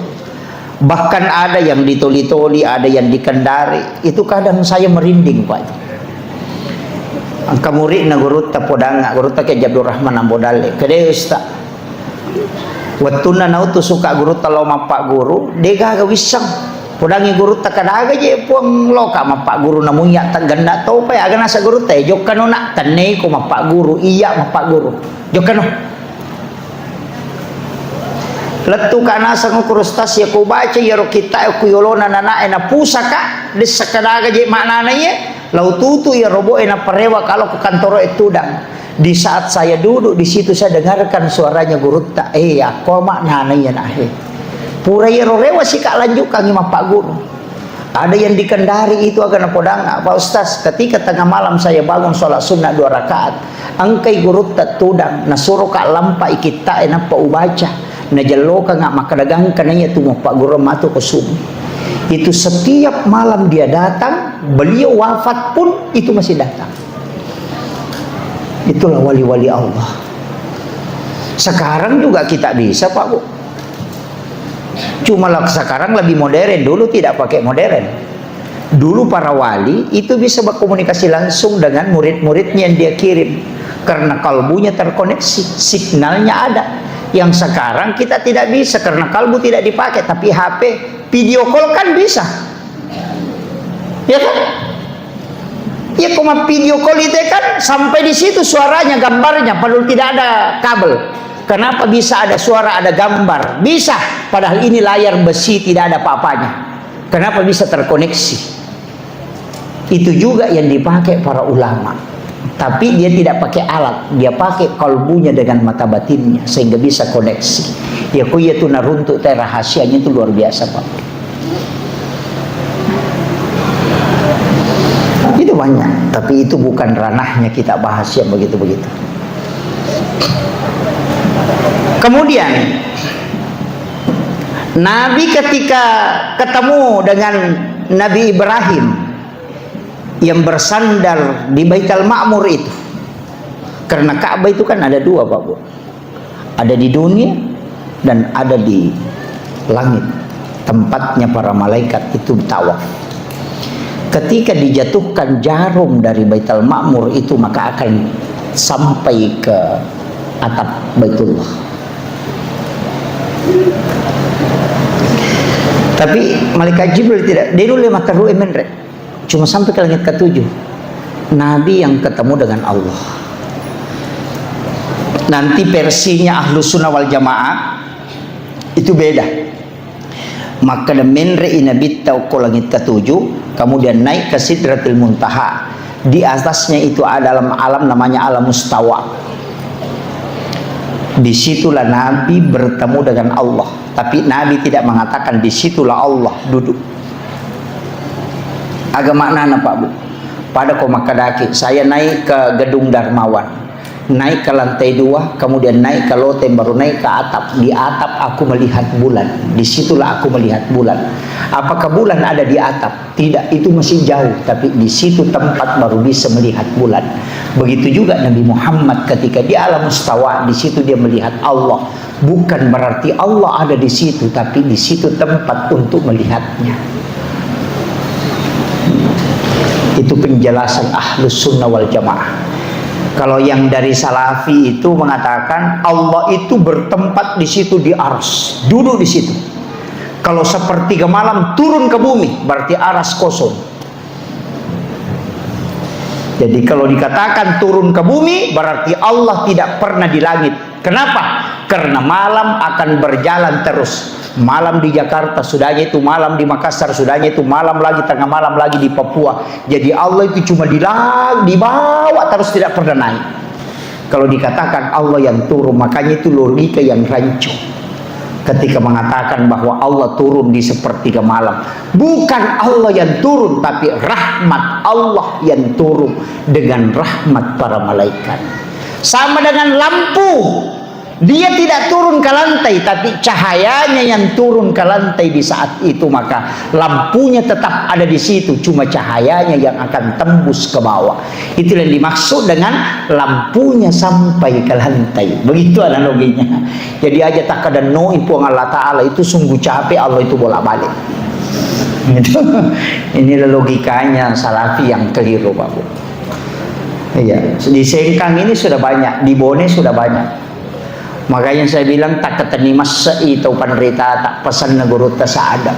Bahkan ada yang ditoli-toli, ada yang dikendari. Itu kadang saya merinding, Pak. Engka muridna gurutta podanga, gurutta Kiai Abdul Rahman Ambo Dalle. Kede, Ustaz. Wettunna nautu suka gurutta lao mappaguru, degaga wisseng. Podangi gurutta, kadaga je Puang loka mappaguru, namuya taggenna topa, aga nasa gurutta, eh, jokkano nak, tenneiko mappaguru, iya mappaguru. Jokkano. Lettuka naseng ukur ustaz, ya ko baca iyaro kitta e ku yolona nanae, napusaka, dessa kadaga je maknana iye, lau tutu iyaro boe naparewa kalo ko kantoro e tudang. Di saat saya duduk di situ, saya dengarkan suaranya gurutta. Eh, akko maknana iya nah, eh. Pura iyaro rewa sika lanjutkangi mappaguru. Ada yang dikendari itu aga napodang, "Pak Ustaz, ketika tengah malam saya bangun sholat sunnah dua rakaat, engkai gurutta tudang, nasuroka lampai kittae nappa ubaca, najellokanga makkeda gangkana iya tu mappaguru matu ko subuh." Itu setiap malam dia datang, beliau wafat pun itu masih datang. Itulah wali-wali Allah. Sekarang juga kita bisa, Pak Bu. Cuma lah sekarang lebih modern, dulu tidak pakai modern. Dulu para wali itu bisa berkomunikasi langsung dengan murid-muridnya yang dia kirim. Karena kalbunya terkoneksi, signalnya ada. Yang sekarang kita tidak bisa karena kalbu tidak dipakai, tapi H P video call kan bisa. Ya kan? Iya, ko ma video call itu kan sampai di situ suaranya, gambarnya, padahal tidak ada kabel. Kenapa bisa ada suara, ada gambar? Bisa, padahal ini layar besi, tidak ada apa-apanya. Kenapa bisa terkoneksi? Itu juga yang dipakai para ulama. Tapi dia tidak pakai alat, dia pakai kalbunya dengan mata batinnya, sehingga bisa koneksi. Ya, ku iya tu naruntuk teh rahasianya itu luar biasa, Pak. Itu banyak, tapi itu bukan ranahnya kita bahas yang begitu-begitu. Kemudian, Nabi ketika ketemu dengan Nabi Ibrahim yang bersandar di Baitul Ma'mur itu, karena Ka'bah itu kan ada dua, Pak Bu. Ada di dunia dan ada di langit. Tempatnya para malaikat itu tawaf. Ketika dijatuhkan jarum dari Baitul Ma'mur itu, maka akan sampai ke atap Baitullah. Tapi malaikat Jibril tidak, dia dulu mata ruh menre. Cuma sampai ke langit ketujuh. Nabi yang ketemu dengan Allah. Nanti versinya Ahlus Sunnah wal Jamaah itu beda. Makkeda menre'i Nabitta okko langit ketujuh, kemudian naik ke Sidratil Muntaha. Di atasnya itu ada alam, alam namanya Alam Mustawa. Disitulah Nabi bertemu dengan Allah. Tapi Nabi tidak mengatakan, "Disitulah Allah duduk." Aga maknana, Pak Bu? Pada ko makkedaki, "Saya naik ke gedung Darmawan, naik ke lantai dua, kemudian naik ke loteng, baru naik ke atap. Di atap aku melihat bulan, disitulah aku melihat bulan." Apakah bulan ada di atap? Tidak, itu masih jauh, tapi di situ tempat baru bisa melihat bulan. Begitu juga Nabi Muhammad, ketika di alam mustawa, di situ dia melihat Allah. Bukan berarti Allah ada di situ, tapi di situ tempat untuk melihatnya. Itu penjelasan Ahlus Sunnah wal Jamaah. Kalau yang dari Salafi itu mengatakan Allah itu bertempat di situ, di Arsy, duduk di situ. Kalau sepertiga malam turun ke bumi, berarti Arsy kosong. Jadi, kalau dikatakan turun ke bumi, berarti Allah tidak pernah di langit. Kenapa? Karena malam akan berjalan terus. Malam di Jakarta, sudahnya itu malam di Makassar, sudahnya itu malam lagi, tengah malam lagi di Papua. Jadi, Allah itu cuma di lang-, di bawah terus, tidak pernah naik. Kalau dikatakan Allah yang turun, makanya itu logika yang rancu. Ketika mengatakan bahwa Allah turun di sepertiga malam, bukan Allah yang turun, tapi rahmat Allah yang turun dengan rahmat para malaikat. Sama dengan lampu, dia tidak turun ke lantai, tapi cahayanya yang turun ke lantai di saat itu, maka lampunya tetap ada di situ, cuma cahayanya yang akan tembus ke bawah. Itulah yang dimaksud dengan lampunya sampai ke lantai. Begitu analoginya. Jadi aja tak ada noi Puang Allah Ta'ala itu sungguh capek Allah itu bolak-balik. Gitu. Inilah logikanya Salafi yang keliru, Pak Bu. Iya, di Sengkang ini sudah banyak, di Bone sudah banyak. Makanya saya bilang, takkatani masse'i tau panrita, tak pesanna gurutta saada.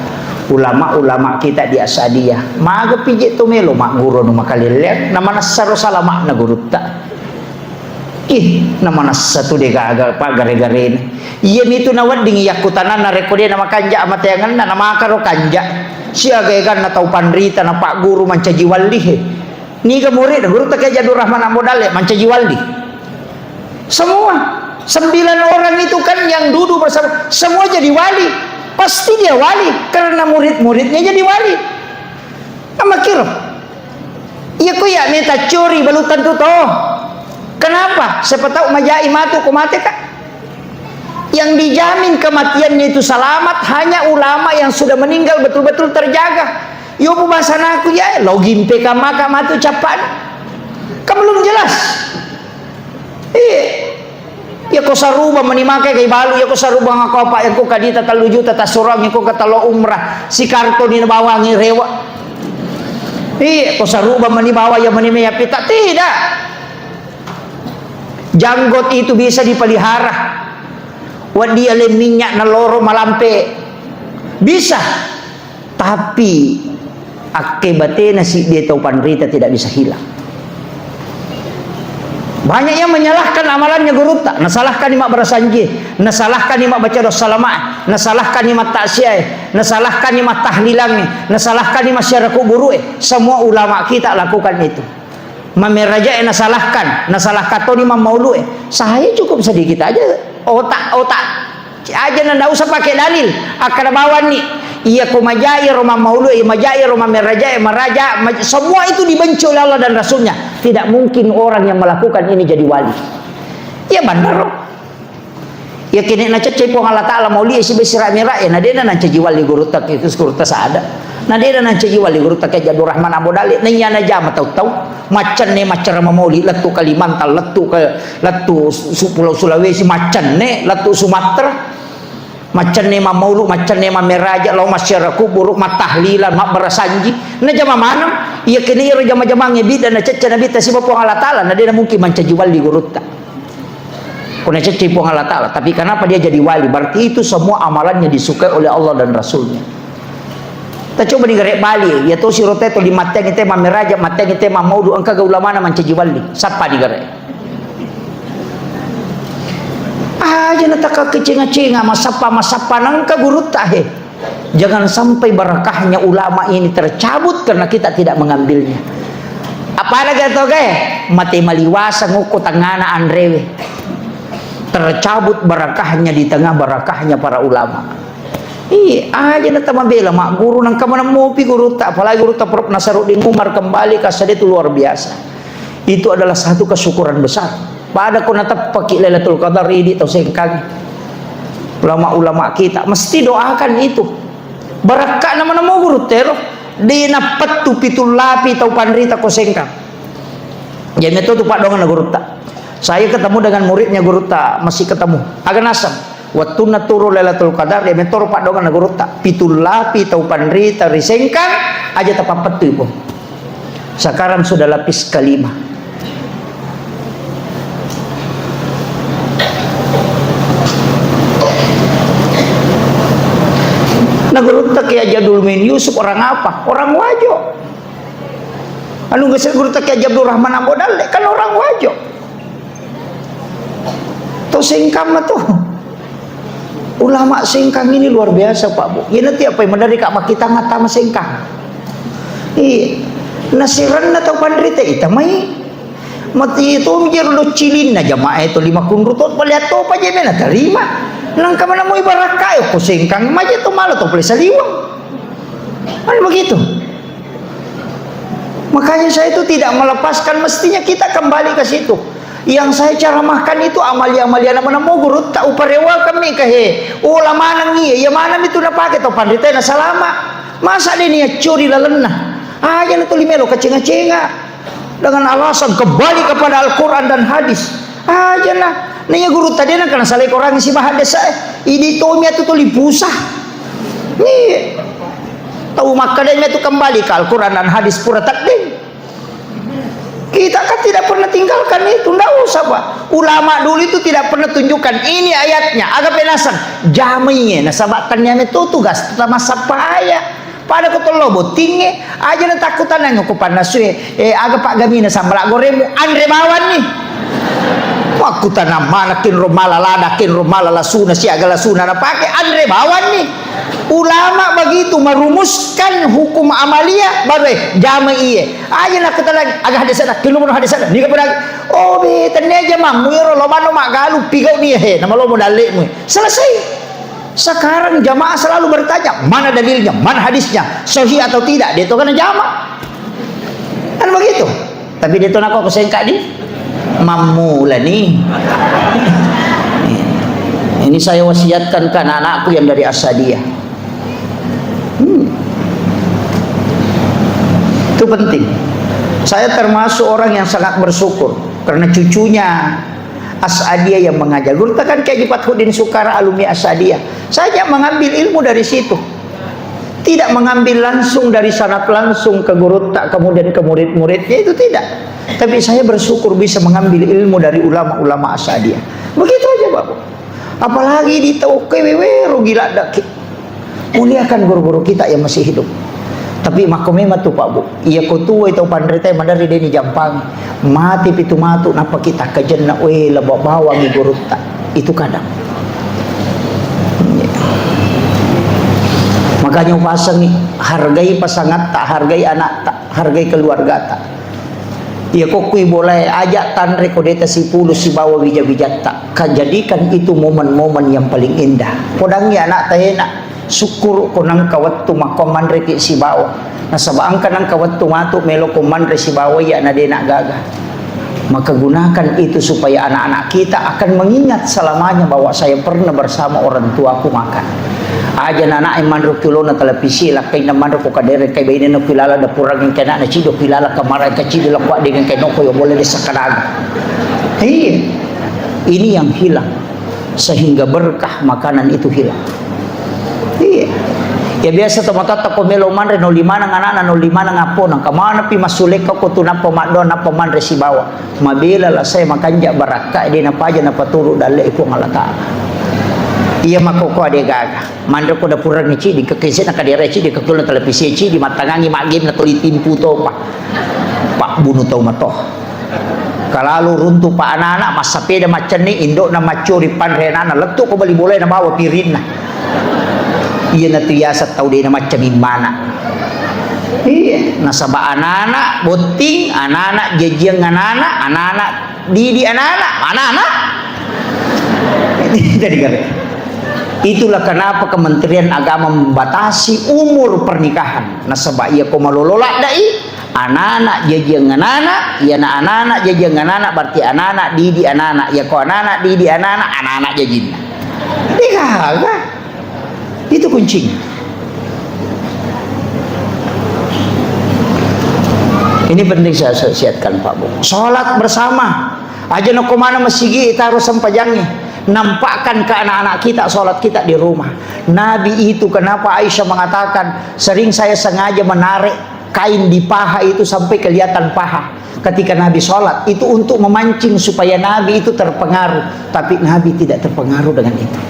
Ulama-ulama kita di Asadiyah. Maga pije tu melo magguru nu makalelleang, na manessaro salama'na gurutta. Ih, na manessa tu de gaga pa gare-garena. Iya mitu nawedding yakkutananna rekko de na makanja amateangenna, na makaro kanja. Siaga eganna tau panrita na pagguru mancaji walli he. Niga murid gurutta Kiai Jadul Rahman Ambo Dalle mancaji wali. Semua. Sembilan orang itu kan yang duduk bersama, semua jadi wali. Pasti dia wali, karena murid-muridnya jadi wali. Amakiro. Iya ku ya, meta curi, belum tentu toh. Kenapa? Siapa tahu majai matu ku mate, Kak. Yang dijamin kematiannya itu selamat hanya ulama yang sudah meninggal betul-betul terjaga. Yo, pu bahasanaku ya, login P K maka matu capan. Kan belum jelas. Iya. Ya ko saruba meni makai kai balu, ya ko saruba ngakopa, ya ko kadita tellu juta tasurang, ya ko katalo umrah, si kartu ni bawangi rewa. Iya, ko saruba meni bawa ya meni meya pita, tidak. Janggot itu bisa dipelihara. Wedding ale minyak naloro malampe. Bisa. Tapi akkebatena siddi tau panrita tidak bisa hilang. Banyak yang menyalahkan amalannya gurutta, nasalahkan ni mabbarasanji, nasalahkan ni mabbaca doa salama, nasalahkan ni mattaksiae, nasalahkan ni mattahlilange, nasalahkan ni massiara kuburu'e. Semua ulama kita lakukan itu. Mammerajae nasalahkan, nasalahkan toni mammaulu'e. Saya cukup sedikit aja otak, otak aja, ndak usah pakai dalil. Akkada bawanni, iya ko majai ro mammaulu'e, iya majai ro mammerajae, maraja, maj-, semua itu dibenci oleh Allah dan Rasulnya. Tidak mungkin orang yang melakukan ini jadi wali. Iya benar. Yakkini nacaccai Puang Allah Ta'ala mauli'e sibawa Isra Mi'raj, ya, na de'na nancaji wali gurutta ke, gurutta sada. Na de'na nancaji wali gurutta ke Abdurrahman Ambo Dalle. Na iya najama tau-tau. Maccenne maccarama mauli, lettu Kalimantan, lettu ke, lettu su-, Pulau Sulawesi, maccenne, lettu Sumatera. Maccenne mammaulu, maccenne mammeraja, lao massiara kuburu, mattahlilan, mabbarasanji. Najama maneng. Yakkini iro jama-jamangnge bidda nacacca Nabitta sibawa Puang Allah Ta'ala, na de'na mungkin mancaji wali gurutta. Ko nacaccai Puang Allah Ta'ala, tapi kenapa dia jadi wali? Berarti itu semua amalannya disukai oleh Allah dan Rasulnya. Kita coba digare bali, ya to siro te to limatteng te mammeraja, matteng te mammaudu, engka ga ulamana mancaji wali. Sappa digare? Aja na taka kecenga-cenga, masappa-masappa nangka gurutta he. Jangan sampai barakahnya ulama ini tercabut karena kita tidak mengambilnya. Apalagi atau kae mate maliwasa ngoko tangana anrewe. Tercabut barakahnya di tengah barakahnya para ulama. Iya, aja na tamabela magguru nangka maneng mopi gurutta, apalagi gurutta Prof Nasaruddin Umar kembali ke asade itu luar biasa. Itu adalah satu kesyukuran besar. Pada ko nateppaki Lailatul Qadar, idi tau Sengkang. Ulama-ulama kita mesti doakan itu. Barakka'na maneng mo gurutta ero. De nappettu pitung lapi tau panrita ko Sengkang. Jadi itu tu paddoangenna gurutta. Saya ketemu dengan muridnya gurutta, masih ketemu. Aga naseng. Wettunna turu Lailatul Qadar, iya metoro paddoangenna gurutta. Pitung lapi tau panrita ri Sengkang, aja tapappettui, Puang. Sekarang sudah lapis kelima. Na gurutta Kiai Haji Abdul Muin Yusuf orang apa? Orang Wajo. Anu geser gurutta Kiai Haji Abdul Rahman Ambo Dalle, kan orang Wajo. To Sengkang mah to. Ulama Sengkang ini luar biasa, Pak Bu. Iyana tiap pai maderri ka makkitang attama Sengkang. Iya. Nasiranna tau panrita ita mai. Mati to mijero do cilinna jamaah itu lima kunru to pale atto pa je mena tarima. Nangka mana mo ibarakka ko Sengkang maje to mala to pale saliweng. Kan begitu. Makanya saya itu tidak melepaskan, mestinya kita kembali ke situ. Yang saya ceramahkan itu amalia-amalia nama namo gurutta, uparewa kami ke he. Ulama nang iya, iya mana itu napake tau panrita na salama. Masa dia niat curi lalenna. Aja na tuli melo kacenga-cenga. Dengan alasan kembali kepada Al-Quran dan hadis. Aja na. Nah, iya gurutta de nangka nasalai Korang sibawa hadis, eh. Idi tomi atu tuli pusah. Iya. Tau makkadai tu kembali ke Al-Quran dan hadis pura tedding. Kita kan tidak pernah tinggalkan itu, ndak usah, Pak. Ulama dulu itu tidak pernah tunjukkan ini ayatnya, aga penasang, jamai, nasaba tania itu tugas utama sapaya. Pada ko tollo bottingnge, aja na takkutanang ko pannasue, eh, aga paggamina sambala goremu, anre bawanni. Makkutanang mana kinro mala lada, kinro mala lasuna, siaga lasuna napake, anre bawanni. Ulama begitu merumuskan hukum amalia, baru, eh, jama iye. Aja na ketalan, aga hadis ada, kilu hadis ada, niga pernah, oh, be, tenne aja mammu, ero, lo mano magalu, pigau ni, he, nama lo modalemu. Selesai. Sekarang jamaah selalu bertanya, mana dalilnya, mana hadisnya, sahih atau tidak, dia itu kan jama. Kan begitu. Tapi dia itu nak kok sengkak di? Mammula nih. Ini saya wasiatkan ke anak-anakku yang dari Asadiyah. Hmm. Itu penting. Saya termasuk orang yang sangat bersyukur karena cucunya Asadiyah yang mengajar. Gurutta kan Kiai Haji Fathuddin Sukara, alumni Asadiyah. Saya mengambil ilmu dari situ. Tidak mengambil langsung dari sanad langsung ke gurutta, kemudian ke murid-muridnya, itu tidak. Tapi saya bersyukur bisa mengambil ilmu dari ulama-ulama Asadiyah. Begitu aja, Bapak. Apalagi di tau ke wewe rugi ladaki. Muliakan guru-guru kita yang masih hidup. Tapi makko memang tu, Pak Bu. Iya ko tuwai tau panrita maderri deni jampang. Mati pitu matu, napa kita kajenna, we, laba bawangi gurutta. Itu kadang. Makanya upasangi, hargai pasangatta, hargai anakta, hargai keluargata. Iya kokkui bolae, aja tanre ko deta sipulu sibawa wija-wijatta. Kajadikan itu momen-momen yang paling indah. Podangi anakta ena, sukkuru ko nangka wettu makko manreki sibawa. Nasaba engka nangka wettu matu melo ko manre sibawa iya na dena gaga. Maka gunakan itu supaya anak-anak kita akan mengingat selamanya bahwa saya pernah bersama orang tuaku makan. Aja na anak manre ki ulona televisi, lakkainna manre ko kadere, kai baine na kuilala dapurang, engka anak na cido kuilala kamara, engka cido lakwa dengan kai noko yo boleh desa kadaga. Iya. Ini yang hilang. Sehingga berkah makanan itu hilang. Iya. Ya biasa to matoatta ko melo manre no limaneng anakna, no limaneng appona, kamana pi massulekka ko tu nappa maddoa, nappa manre sibawa. Mabela la saya makanja barakka, de napaja napaturu dalle Puang Allah Ta'ala. Iya makkokkoe de gaga. Manre ko dapurang cidi, ke kese na kadere cidi, ke kula televisi cidi, mattangangi maggame na tuli timpu topa. Pak bunuh tau mato. Kalalu runtu pa anana, massapeda maccenni, indokna maccuri panre anana, lettu ko bali bolae nabawa pirinna. Iyanatu yaseng tau dena macca mimmana. Iya, nasaba anana botting, anana jajiang anana, anana didi anana, anana. Jadi kare. Itulah kenapa Kementerian Agama membatasi umur pernikahan. Nasaba iya ko malolo laddai, anana jajiang anana, iyana anana jajiang anana, berarti anana didi anana. Iya ko anana didi anana, anana jajinna. Degaga. Itu kuncinya. Ini penting saya wasiatkan, Pak Bu. Sholat bersama. Aja noko mana masigi taro sempajangnge. Nampakkan ke anak-anak kita sholat kita di rumah. Nabi itu, kenapa Aisyah mengatakan, sering saya sengaja menarik kain di paha itu sampai kelihatan paha. Ketika Nabi sholat, itu untuk memancing supaya Nabi itu terpengaruh. Tapi Nabi tidak terpengaruh dengan itu.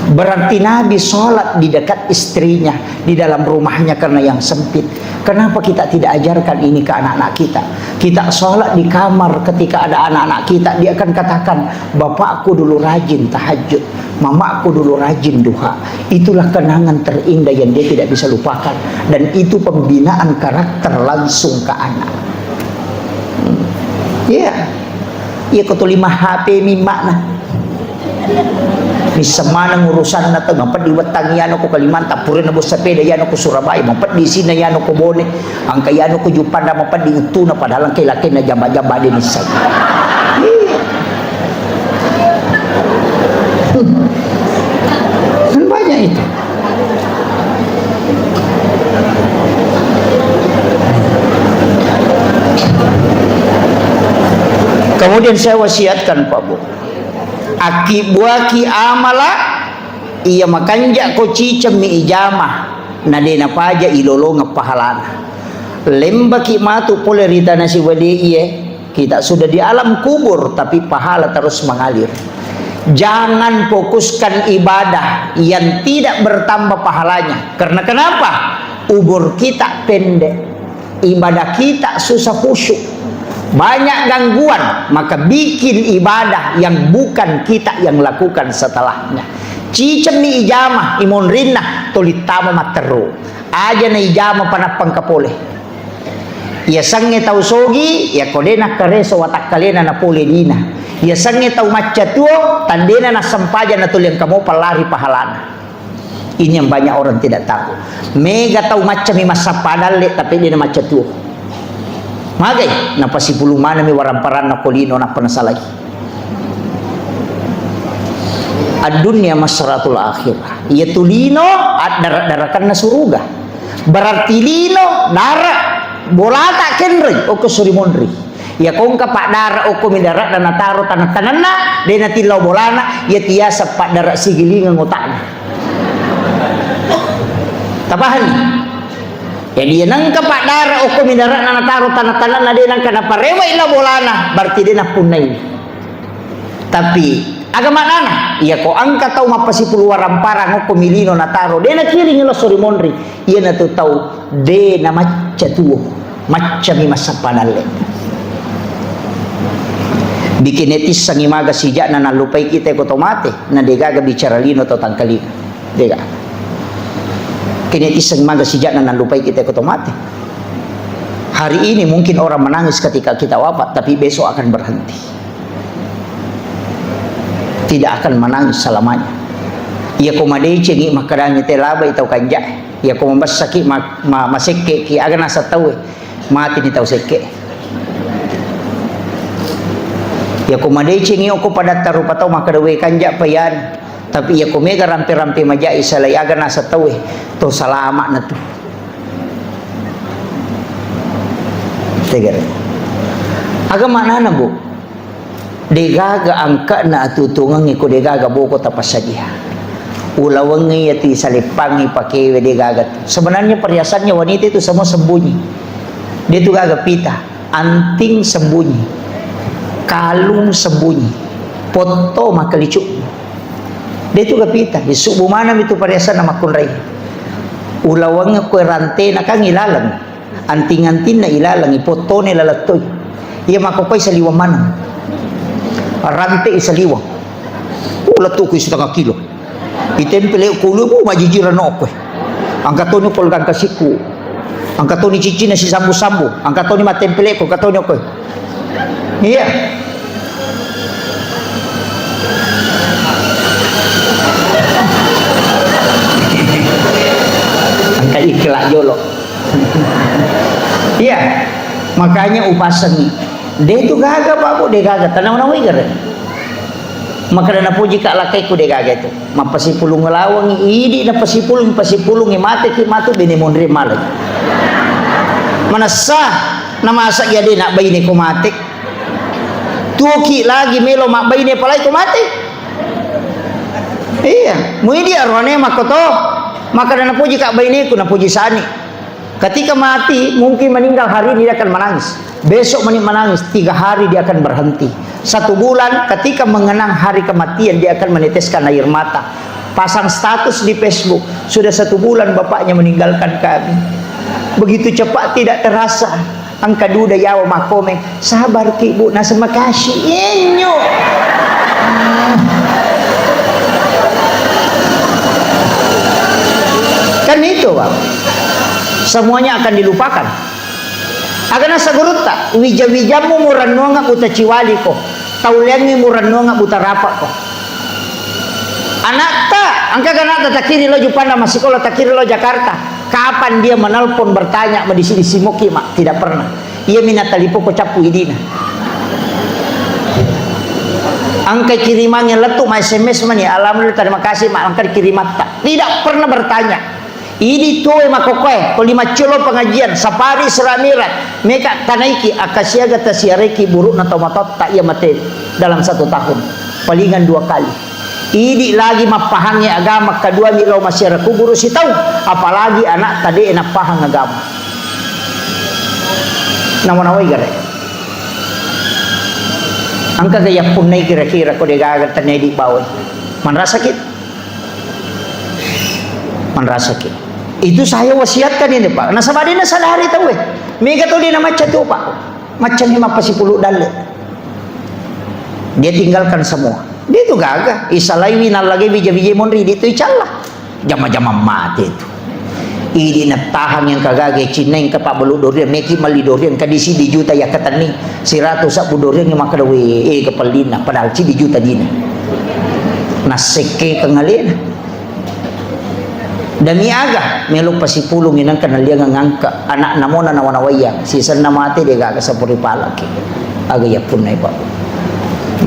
Berarti Nabi sholat di dekat istrinya, di dalam rumahnya karena yang sempit. Kenapa kita tidak ajarkan ini ke anak-anak kita? Kita sholat di kamar, ketika ada anak-anak kita, dia akan katakan, "Bapakku dulu rajin tahajud, mamaku dulu rajin duha." Itulah kenangan terindah yang dia tidak bisa lupakan. Dan itu pembinaan karakter langsung ke anak. Hmm. Iya. Iya, ko tuli ma H P mi makna. Nisseng maneng urusanna tau, mapeddi wettang iyano ko Kalimantan, purana bossapeda iyano ko Surabaya, mapeddi sina iyano ko Bone, angka iyano ko Juppandang, mapeddi uttuna, padahal engka lakkainna jamba-jamba de nisseng. Iya. Hmm. Kan banyak itu. Kemudian saya wasiatkan, Pak Bu, akkibuaki amala iya makanja ko cicemmi ijama, na de napaja ilolongeng pahalana. Lembaki matu pole ri tana siwaliye, kita sudah di alam kubur, tapi pahala terus mengalir. Jangan fokuskan ibadah yang tidak bertambah pahalanya. Karena kenapa? Umur kita pendek. Ibadah kita susah khusyuk. Banyak gangguan, maka bikin ibadah yang bukan kita yang lakukan setelahnya. Cicemmi ijama, imonrinna, tolittama matteru. Aja na ijama panappang kapole. Iyasengnge tau sogi, iyako de nakkareso watakkalena napole dina. Iyasengnge tau macca tuo, tandena nassempajang natuli engka mopa lari pahalana. Ini yang banyak orang tidak tahu. Mega tau macca mi massappa dalle, tapi de namacca tuo. Magai, napasipulung maneng mi waramparanna ko lino nappa nasalai. Ad-dunya masratul akhirah. Iyatu lino addara-darakanna suruga. Berarti lino dara bolata kenroi, okko suri monri. Iya ko engka paddara okko mi dara'na nataro taneng-tanenna, de natillau bolana, iya tiasa paddara sigilingeng otakna. Tapahami? Jadi, iya nengka paddara okko mi dara'na nataro taneng-tanenna, de nengka naparewa illa bolana, berarti de nappunnai. Tapi aga maknana? Iya ko engka tau mappasipulu waramparang okko mi lino nataro, de nakiring ilo suri monri. Iyanatu tau de namacca tuo, maccami massappa dalle. Bikin netissangi maga sijakna nallupai kita ko to mate, na degaga bicara lino to tangkalinga. Dega. Kene tisseng maga sijakna nallupai kita ko to mate. Hari ini mungkin orang menangis ketika kita wafat, tapi besok akan berhenti. Tidak akan menangis selamanya. Iya ko madecengi makkadangi te labai tau kanja. Iya ko mabessaki ma-, ma-, masekkeki aga nasa tauwe. Mati ni tau sekke. Iya ko madecengi okko padatta rupa tau makkada we kanja payan. Tapi iya ko mega rampe-rampe majai salai aga nasa tauwe, to salama na tu. Tegere. Aga maknana, Bu? Degaga angka'na atutungengnge ko degaga boko tapassadia. Ulawengnge iya tu isaleppangngi pakewe degaga tu. Sebenarnya perhiasannya wanita itu semua sembunyi. Dia tu gaga pita, anting sembunyi, kalung sembunyi, potto makkalicuk. Dia tu gapita, disubbu maneng itu perhiasanna makkunrai. Ulaweng ko rantena kan ilaleng. Anting-antingna ilalengi, pottone lalettoi. Iya makkokoi saliweng maneng. Rante i saliweng. Oh, lettuku setengah kilo. Itempele kulu, bu, majijiran okko. Angka toni kol gangka siku. Angka toni cincin sisambu-sambu. Angka toni mattempele ko, angka toni okko. Iya. Angka ikhlas jolo. Iya, makanya upasengi. De tu gaga, Pak, Bu, de gaga. Tanau-naui gare. Makanya napuji Kak lakaiku de gaga itu. Mappasipulung lawangi, idi napasipulung, pasipulungi, mate ki matu bene monre malai. Manessa, namasa ya de nak baine ko mate. Tuoki lagi melo mabbaine palai ko mate. Iya, muidi arwane makkoto. Makanya napuji Kak baineku, napuji sani. Ketika mati, mungkin meninggal hari ini dia akan menangis. Besok meni-, menangis, tiga hari dia akan berhenti. Satu bulan, ketika mengenang hari kematian, dia akan meneteskan air mata. Pasang status di Facebook, "Sudah satu bulan bapaknya meninggalkan kami. Begitu cepat, tidak terasa." Engka duda yawa makkome, "Sabar ki, Bu, naseng makasih." Inyo. Kan itu, Pak. Semuanya akan dilupakan. Agana sagurutta, wija-wijammu murennuanga buta ciwaliko, tauleangngi murennuanga buta rapako. Anakta, engka anakta takiri lo Juppandang massikola, takiri lo Jakarta. Kapan dia menelpon bertanya, madisi-disi moki, Mak? Tidak pernah. Iya mina talipoko cappu idina. Engka kirimangnge lettu ma S M S mani, "Alhamdulillah, terima kasih, Mak, engka kirimatta." Tidak pernah bertanya. Idi tuoe makkokkoe, tuli maccolo pengajian, safari Isra Mi'raj, meka tanaiki, akkasiaga tasiaraiki burukna tomatoatta iya mate dalam satu tahun. Palingan dua kali. Idi lagi mappahangngi agama, kaduami lao massiara kuburu sitaung, apalagi anakta de nappahang agama. Nawa-nawai gare. Engka ga yappunnai kira-kira ko degaga tenedi bawai. Manrasaki? Manrasaki. Itu saya wasiatkan ini, Pak. Nasaba de nasadari tauwe. Mega to de namacca tu, Pak. Maccangi mappasipulu dalle. Dia tinggalkan semua. Dia itu gaga. Isalaiwi nallage bija-bija monri, dia itu icalla. Jama-jama mate itu. Idi nattahang yang kagage cinna yang kapabbalu doriang, meki melli doriang, kadi siddi juta yakkatenni. Siratu sabbu doriang yang makkeda, "Weh, eh, kepellinna, padahal siddi juta dina." Nassekke kengalena. Demi aga, melo pasipulung inang kenaliang ngangka, anak namona nawa-nawaiang, sisenna mate de gaga sapuri palaki. Aga yappunnai, Pak?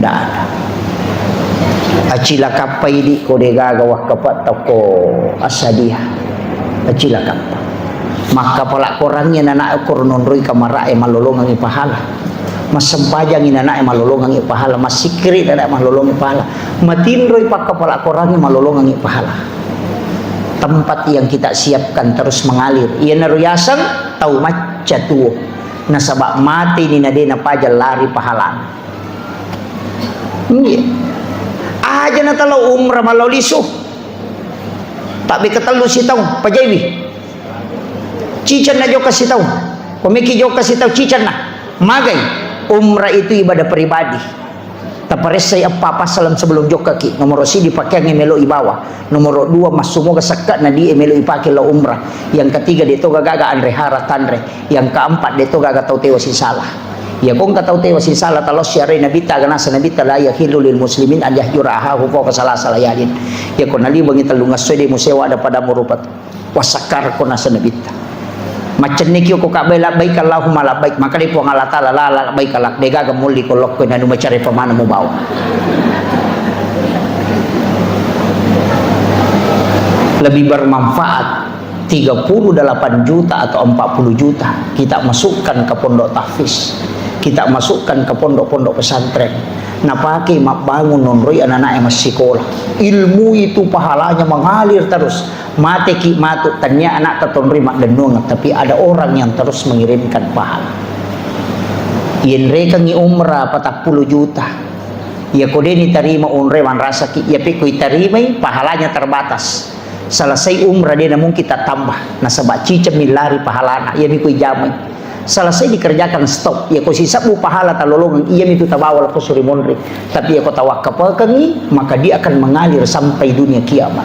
Ndak ada. Acilakappa idi ko degaga wakkapatta ko assadia. Acilakappa. Makkapala korangngi nana ko rononroi kamara e malolongangi pahala. Massempajangi nana e malolongangi pahala. Massikkiri nana e malolongangi pahala. Matinroi pakkapala korangngi malolongangi pahala. Tempat yang kita siapkan terus mengalir. Iyanaro yaseng tau macca tuo. Nasaba mateni na de napaja lari pahalana. Iya. Aja na talo umrah malao lisu. Tapi ketellu sitaung, pajaiwi. Cicenna jokka sitaung. Komeki jokka sitaung, cicenna. Magai. Umrah itu ibadah pribadi. Taparessai eppa passaleng sebelum jokkaki. Nomoro sidi, pakeang e melo ibawa. Nomoro dua, massumoga sekke'na di e melo ipake lao umrah. Yang ketiga, de toga gaga anre hara tanre. Yang keempat, de toga gaga tau tewa sisala. Iya ko engka tau tewa sisala, talo siarai Nabitta, aga nasa Nabitta, "La yahillu lil muslimin an yahjura ahahu fawqa salasa layalin." Iya ko naliwengi tellungesso de musewa ada pada murupat. Wasakkar ko nasa Nabitta. Maccenneki ko Ka'bah, "Labbaik Allahumma labbaik." Maka de Puang Allah Taala, "La, la labbaik lak." De gaga mulli ko lokko nanu macare pamana mubawa. Lebih bermanfaat tiga puluh delapan juta atau empat puluh juta kita masukkan ke pondok tahfiz, kita masukkan ke pondok-pondok pesantren. Napake mabbangun, nonroi anak-anak yang masih sekolah. Ilmu itu pahalanya mengalir terus. Mateki matu, tania anak tatonroi maddennuang, tapi ada orang yang terus mengirimkan pahala. Yenrekangi umrah patappulo juta. Iya ko de nitarima umrah, manrasaki, iya pe ko itarimai, pahalanya terbatas. Selesai umrah, de namungkin tattambah. Nasaba ciceng millari pahalana, iya mi ko ijamai. Selesai dikerjakan, stop. Iya ko sisebbu pahala talolongeng, iya mi tu tabawa lako suri monri. Tapi iya ko tawakkapekengi, maka dia akan mengalir sampai dunia kiamat.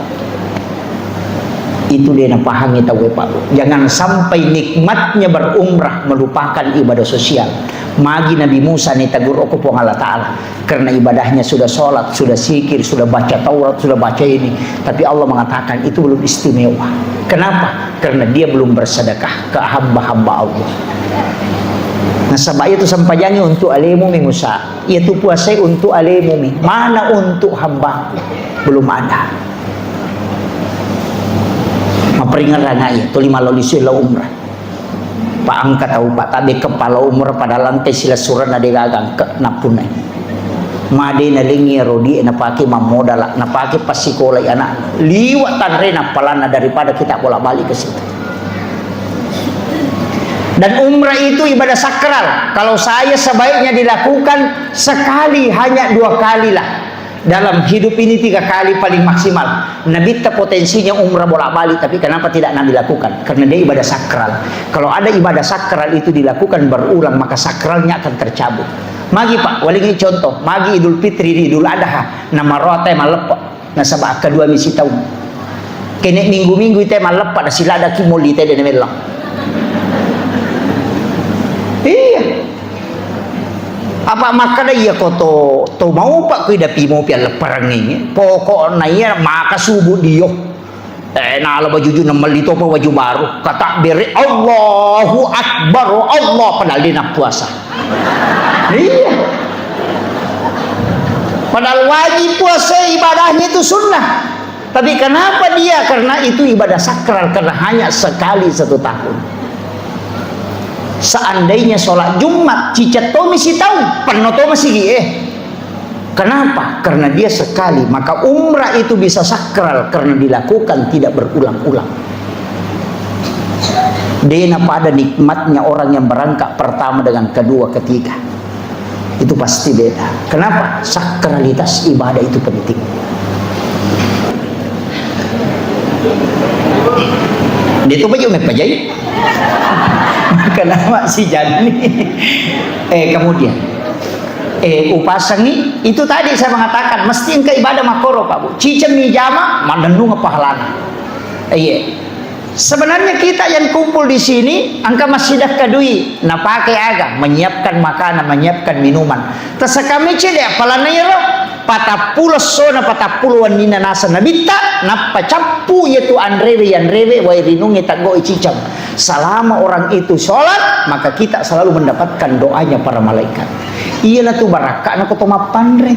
Itu de napahangi tauwe, Pak. Jangan sampai nikmatnya berumrah melupakan ibadah sosial. Magi Nabi Musa nitegur ko Puang Allah Taala. Karena ibadahnya sudah sholat, sudah zikir, sudah baca Taurat, sudah baca ini. Tapi Allah mengatakan itu belum istimewa. Kenapa? Karena dia belum bersedekah ke hamba-hamba Allah. Nasaba itu sempajangi untuk alemu mi Musa. Itu puasai untuk alemu mi. Mana untuk hambaku? Belum ada. Maperingerang iya, tuli maloli sui lao umrah. Pak, engka tau, Pak, tabe kepala umrah pada lantai silessurenna de gaga engka nappunnai. Made nalengi rodi napake mammodala, napake passikolai anak. Liwa tanre nappalanna daripada kita bolak-balik ke situ. Dan umrah itu ibadah sakral. Kalau saya sebaiknya dilakukan sekali, hanya dua kali lah. Dalam hidup ini tiga kali paling maksimal. Nabitta potensinya umrah bolak-balik, tapi kenapa tidak Nabi lakukan? Karena dia ibadah sakral. Kalau ada ibadah sakral itu dilakukan berulang, maka sakralnya akan tercabut. Magi, Pak, walingi contoh, magi Idul Fitri, Idul Adha, namaroa te malleppe, nasaba kedua misi taung. Kene minggu-minggu ite malleppe, nasiladaki moli te de namellang. Iya. Apa makkeda iya ko to, to maupa kui dapi mopi allepperengnge. Pokokna iya maka subuh dio. Eh, nala baju ju, namelli topa baju baru. Kata bere, "Allahu Akbar, Allah," padahal dia nak puasa. Iya. Padahal wajib puasa, ibadahnya itu sunnah. Tapi kenapa dia? Karena itu ibadah sakral, karena hanya sekali satu tahun. Seandainya sholat Jumat, cicet tomi sitaung, penno to masigi, eh. Kenapa? Karena dia sekali. Maka umrah itu bisa sakral karena dilakukan tidak berulang-ulang. Dena pada nikmatnya orang yang berangkat pertama dengan kedua, ketiga. Itu pasti beda. Kenapa? Sakralitas ibadah itu penting. Dia tuh baju mepajai. Kenapa si Jani? Eh, kemudian, eh, upasangi, itu tadi saya mengatakan, mesti engka ibadah makoro, Pak Bu. Ciceng mi jama, manennung pahalana. Eh, iya. Sebenarnya kita yang kumpul di sini, engka massidekka dui, napake aga, menyiapkan makanan, menyiapkan minuman. Tasakamece de appalanna iyaro, patappulo essona, patappulo wenninna naseng Nabitta, nappa cappu iyatu anrewe, yanrewe, wae rinungnge taggoi ciceng. Selama orang itu sholat, maka kita selalu mendapatkan doanya para malaikat. Iyanatu barakka'na ko to mappanre.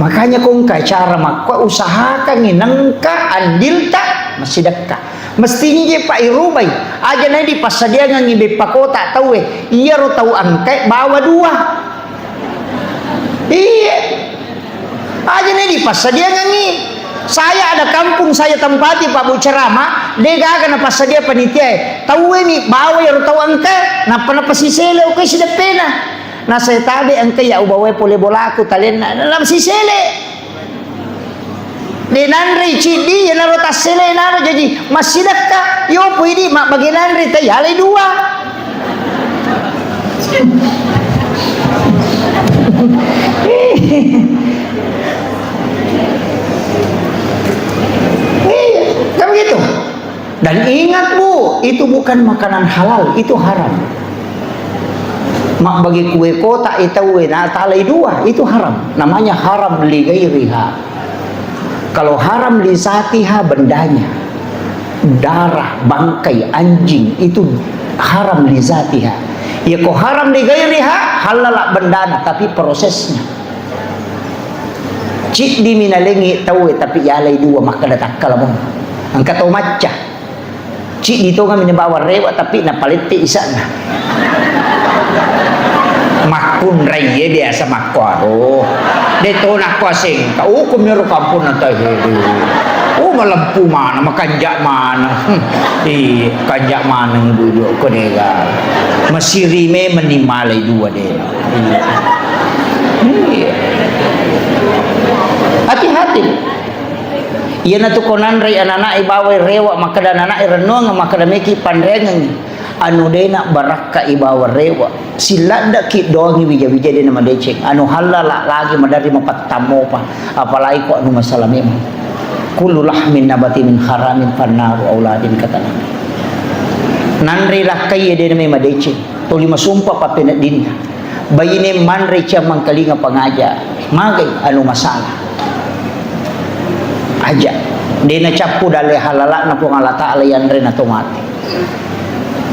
Makanya ko engka acara makkua, usahakangi nengka andilta massidekka. Mestinje Pak irubai, aja nai dipassadiangengi beppa kota tauwe, iyaro tau engkae bawa dua. Iye. Aja nai dipassadiangengi. Saya ada kampung saya tempati, Pak Bu, ceramah, de gaga napassadia panitiae. Tauwe mi bawa iyaro tau engkae, nappa napasisele okko sideppena. Nasai tabe engka iya ubawae pole bolaku talenna, na-, nasisele. De nanrei ciddi, iyanaro tassele naro jaji massidekka. Yopo idi mabbage nanre, tayalai dua. Dan ingat, Bu, itu bukan makanan halal, itu haram. Mabbagi kue kotak e tauwe, natalai dua, itu haram. Namanya haram li ghairiha. Kalau haram li zatiha, bendanya. Darah, bangkai, anjing, itu haram li zatiha. Ya, ko haram li ghairiha, halala bendana, tapi prosesnya. Ciddi mi nalengi tauwe, tapi yalai dua, makkeda takkala mo. Engka to macca. Ciddi tongeng mi nabawa rewa, tapi napalette isa'na. Makkunrai ye biasa makkuaro. De to nakkuasengka. Uku mi ro kampung na tahe. Oh, malempu mana, makanja mana. Hmm. Iya, kanja maneng bujo ko dega. Masiri memeng ni malai dua de. Iya. Iya. Hati-hati. Iyanatu ko nanrei anana'e bawai rewa, makkeda anana'e rennuang, makkeda meki panreangengngi. Anu dena barakka ibawa rewa. Siladdaki doangi wija-wija dena madeceng. Anu halala lagi maderri mapattammopa. Apalagi ko anu masalah memang. Kullu lahmin nabati min haramin fannaru auladin kata Nabi. Nanrei rakkai dena me madeceng. Tuli masumpa pappeneddinna. Baine manre ciammangkalinga pangaja, magai anu masalah. Aja. Dena cappu dalle halala'na Puang Allah Ta'ala yanre na to mate.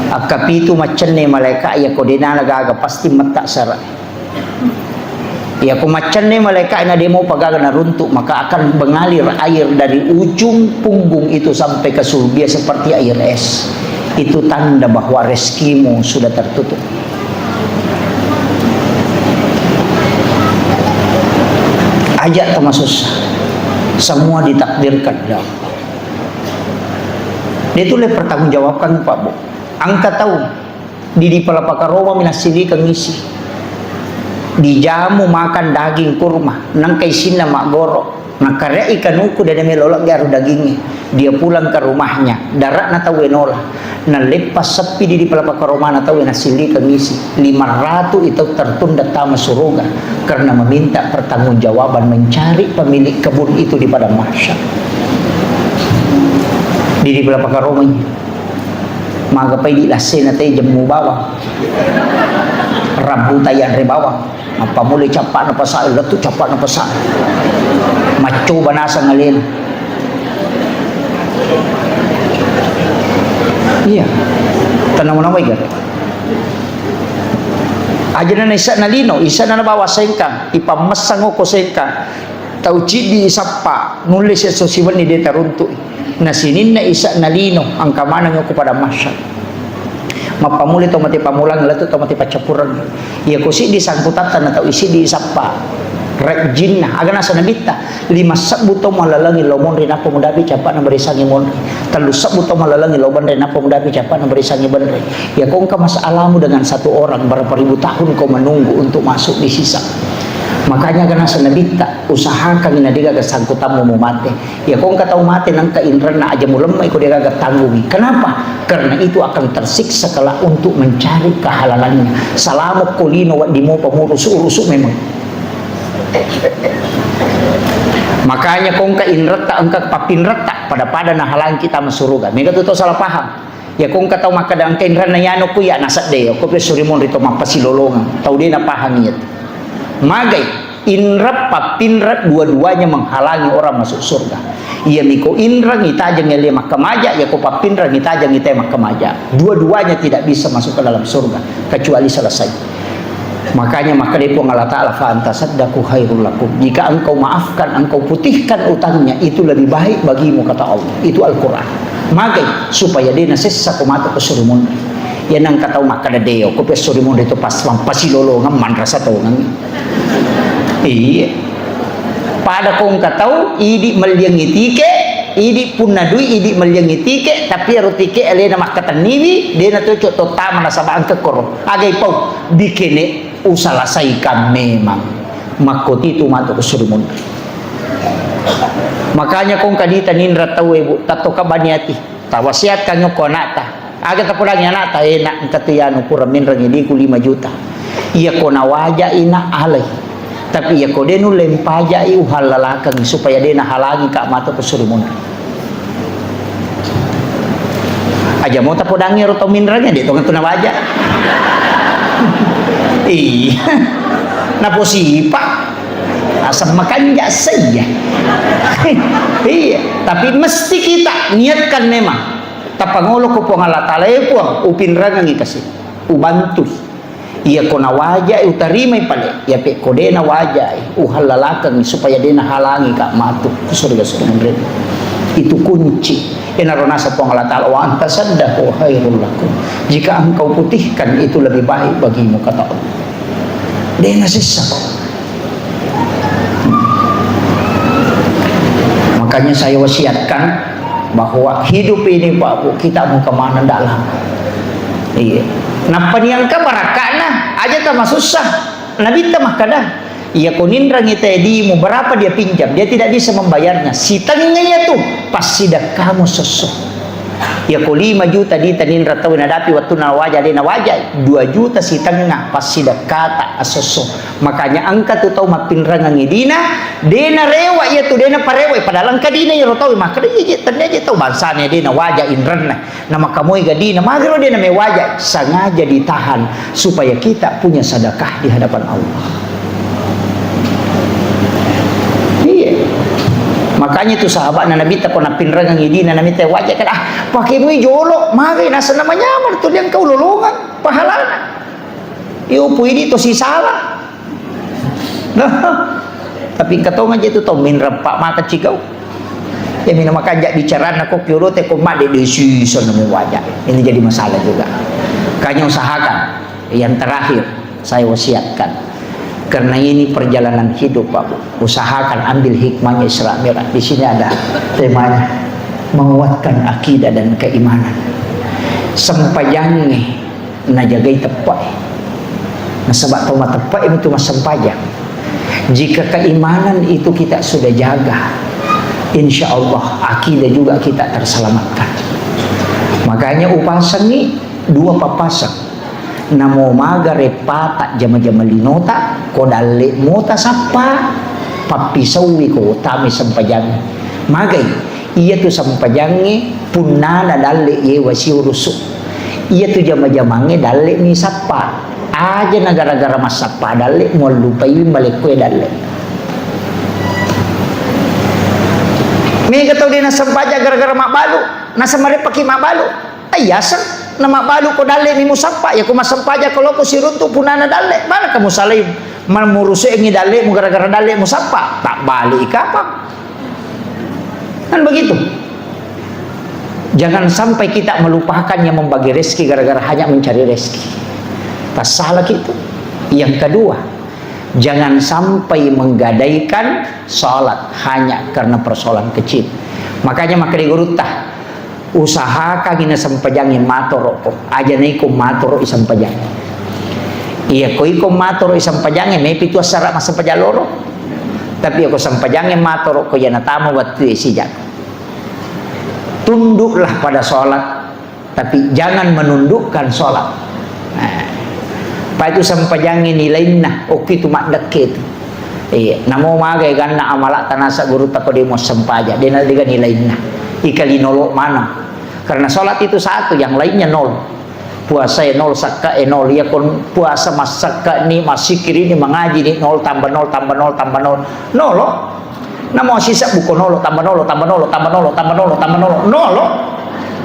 Akkapitu maccenne malaika, iya ko dena gaga pasti metta sara. Iya ko maccenne malaika na demo pagaga naruntuk, maka akan mengalir air dari ujung punggung itu sampai ke sulbia seperti air es. Itu tanda bahwa rezekimu sudah tertutup. Aja tamasussa. Semua ditakdirkan. Dia tuh le pertanggungjawabkan, Pak, Bu. Angka tahu di, di Palapa Karoma minassilika ngisi. Dijamu makan daging kurma, nangka isinna maggoro. Nakkareai kanuku dede melo lagi aru dagingnge. Dia pulang ke rumahnya. Daratna tauwe nola. Naleppa seppi di, di Palapa Karomana tauwe nasilli kengisi. Lima ratu itu tertunda tama suruga karena meminta pertanggungjawaban mencari pemilik kebun itu di padang mahsyar. Di, di Palapa Karomai. Magapai di lassena te jemmu bawang. Rabbu tayanre bawang. Apa mulai cappa'na pasa, lettu cappa'na pasa. Maccoba nasang alena. Iya. Tenang-tenang baik. Aja na isa na lino, isa na bawa sengkang, ipammessang ko sengkang. Tau ciddi isappa, nulle sesso siwenni de taruntu. Na sininna isa na lino, angka maneng ko pada masyarakat. Mappammula tau mate pammulang, lettu tau mate paccappureng. Iya ko siddi sangkutatta na tau isiddi isappa. Rejjinna, aga naseng Nabitta, lima sebbu tau mallalengi lao monri nappa mudapi cappa'na barisangi monri. Tellu sebbu tau mallalengi lao benre nappa mudapi cappa'na barisangi benre. Iya ko engka masalamu dengan satu orang, berapa ribu tahun kau menunggu untuk masuk di sisa. Makanya aga naseng Nabitta, usahakan na degaga sangkutammu mumate. Iya ko engka tau mate nengka inrenna aja mulemmai ko degaga tanggungi. Kenapa? Karena itu akan tersiksa kelak untuk mencari kehalalannya. Salamo ko lino wedding mopa murusu-urusu memang. Makanya ko engka inretta, engka pappinretta, pada-pada nahalangi kita masuruga. Mega tu tau salah paham. Ya ko engka tau makkeda engka inrenna yano ku ya nasedde, ko pe suri monri to mappasilolongeng. Tau de napahami iya tu. Magai. Inreng, pappinreng, dua-duanya menghalangi orang masuk surga. Iya miko inreng, itajeng ele makkamaja, iya ko pappinreng, itajeng ite makkamaja. Dua-duanya tidak bisa masuk ke dalam surga, kecuali selesai. Makanya makkeda Puang Allah Ta'ala, "Fa anta saddaku khairul lakum." Jika engkau maafkan, engkau putihkan utangnya, itu lebih baik bagimu, kata Allah. Itu Al-Quran. Magai, supaya de nasessa ko matu ke suri monri. Iya nengka tau makkeda deo, ko pe suri monri to pas mappasi lolongeng manrasa tongeng. Iya. Pada ko engka tau, idi melliangi tike, idi punna dui, idi melliangi tike, tapi ero tike alena makkatenniwi, de na cocok to tama nasaba engka koro. Agai pau, bikene usalasaikan memang. Makkoti tu matu ke suri monri. Makanya ko engka dita ninra tau, Bu, tatto kabani ati. Tawasiatkan ko anakta. Aga tapodangi anakta, enak, engka tu yanu pura minreng idiku lima juta. Iya ko nawajai na alai. Tapi iya ko de nulle mpajai, uhallalakeng supaya de nahalangi ka matu ke suri monri. Aja mo tapodangi ro tau minreng, de' tongeng tu nawaja. Iya. Naposipa. Asam makanja saya. Iya, tapi mesti kita niatkan memang. Tapangolo ko Puang Allah Taala, "Eh, Puang, upinrengengi kasi. Ubantu." Iya ko nawajai, utarimai pale. Iya pe ko de' nawajai, uhallalakengi supaya de' nahalangi ka matu ke surga surga menre. Itu kunci. Enaro nasa Puang Allah Taala, "Wa anta saddahu khairul lakum." Jika engkau putihkan, itu lebih baik bagimu, kata Allah. De' nasessa ko. Makanya saya wasiatkan bahwa hidup ini, Pak Bu, kita mau kemana dalam. Iya. Nappa niangka barakakna, aja tamasussa. Nabitta makkada, "Iya ko ninrangi tedimu, berapa dia pinjam? Dia tidak bisa membayarnya. Sitengnga iya tu, passidekkamu sesso." Iya ko lima juta dita ninra tau nadapi wattunna nawaja, de' nawajai, dua juta sitengnga passidekkata asesso. Makanya engka tu tau mappinrengengi dina, de' narewa iya tu, de' naparewa, padahal engka dina iyaro tau makkeda, "Iya je, tennia je tau bangsana de' nawaja inrenna." Namaka moi gadina, magero de' namewaja, sengaja ditahan supaya kita punya sedekah di hadapan Allah. Iya. Makanya itu sahabatna Nabitta ko nappinrengengi dina, Nabitta waja kan, "Ah, pake mui jolo, mage naseng namanyameng tu, de' engka ulolongeng pahalana." Iyo, pui di to sisala. Nah, tapi engka tongeng je tu tau minreng pa maka cigau. Iya mina makanja bicarana ko kiolo te ko madde de' sisa nemu waja. Ini jadi masalah juga. Makanya usahakan yang terakhir saya wasiatkan. Karena ini perjalanan hidup, Pak Bu. Usahakan ambil hikmahnya Isra Mi'raj. Di sini ada temanya, menguatkan akidah dan keimanan. Sempajangnge najagai teppe'e. Nasaba tau mateppe'e itu massempajang. Jika keimanan itu kita sudah jaga, insya Allah akidah juga kita terselamatkan. Makanya upasengi dua papaseng. Namo maga reppata jama-jama linota, ko dalle mota sappa, pappisaui ko tami sempajang. Magai, iya tu sempajangnge punnana dalle yewa siurusu. Iya tu jama-jamangnge dalle mi sappa. Aja na gara-gara massappa dalle muallupai malekko dalle. Mega tau de' nassempajang gara-gara mabbalu, nassempajang pake mabbalu. Tayyaseng, na mabbalu ko dalle mi musappa, ya ko massempajang ko loko siruntu punana dalle, mana kamu salai ma-, murusuengi dalle mu gara-gara dalle musappa, tak balik kapang. Kan begitu. Jangan sampai kita melupakan yang membagi rezeki gara-gara hanya mencari rezeki. Tassalaki itu. Yang kedua, jangan sampai menggadaikan salat hanya karena persoalan kecil. Makanya makkeda gurutta, usahakangi nasempajangngi matoroko, aja naiko matoro isempajang. Iya ko iko matoro isempajangngi, mepi tu assara massempajang loro. Tapi iya ko sempajangngi matoro ko iya natama wettu e sijak. Tunduklah pada sholat, tapi jangan menundukkan sholat. Nah, pa itu sempajangngi nilainna, okki tu maddekke tu. Iya, namo magai ganna amala tanasa guru tako demo sempaja, dena dega nilainna. Ika linolo mana? Karena sholat itu satu, yang lainnya nol. Puasa e nol, sakka e nol. Iya kon puasa massakka ni, massikiri ni, mangaji ni, nol tambah nol tambah nol tambah nol. Nolo. Namo sisebbu ko nolo, tambah nolo, tambah nolo, tambah nolo, tambah nolo, tambah nolo, nolo.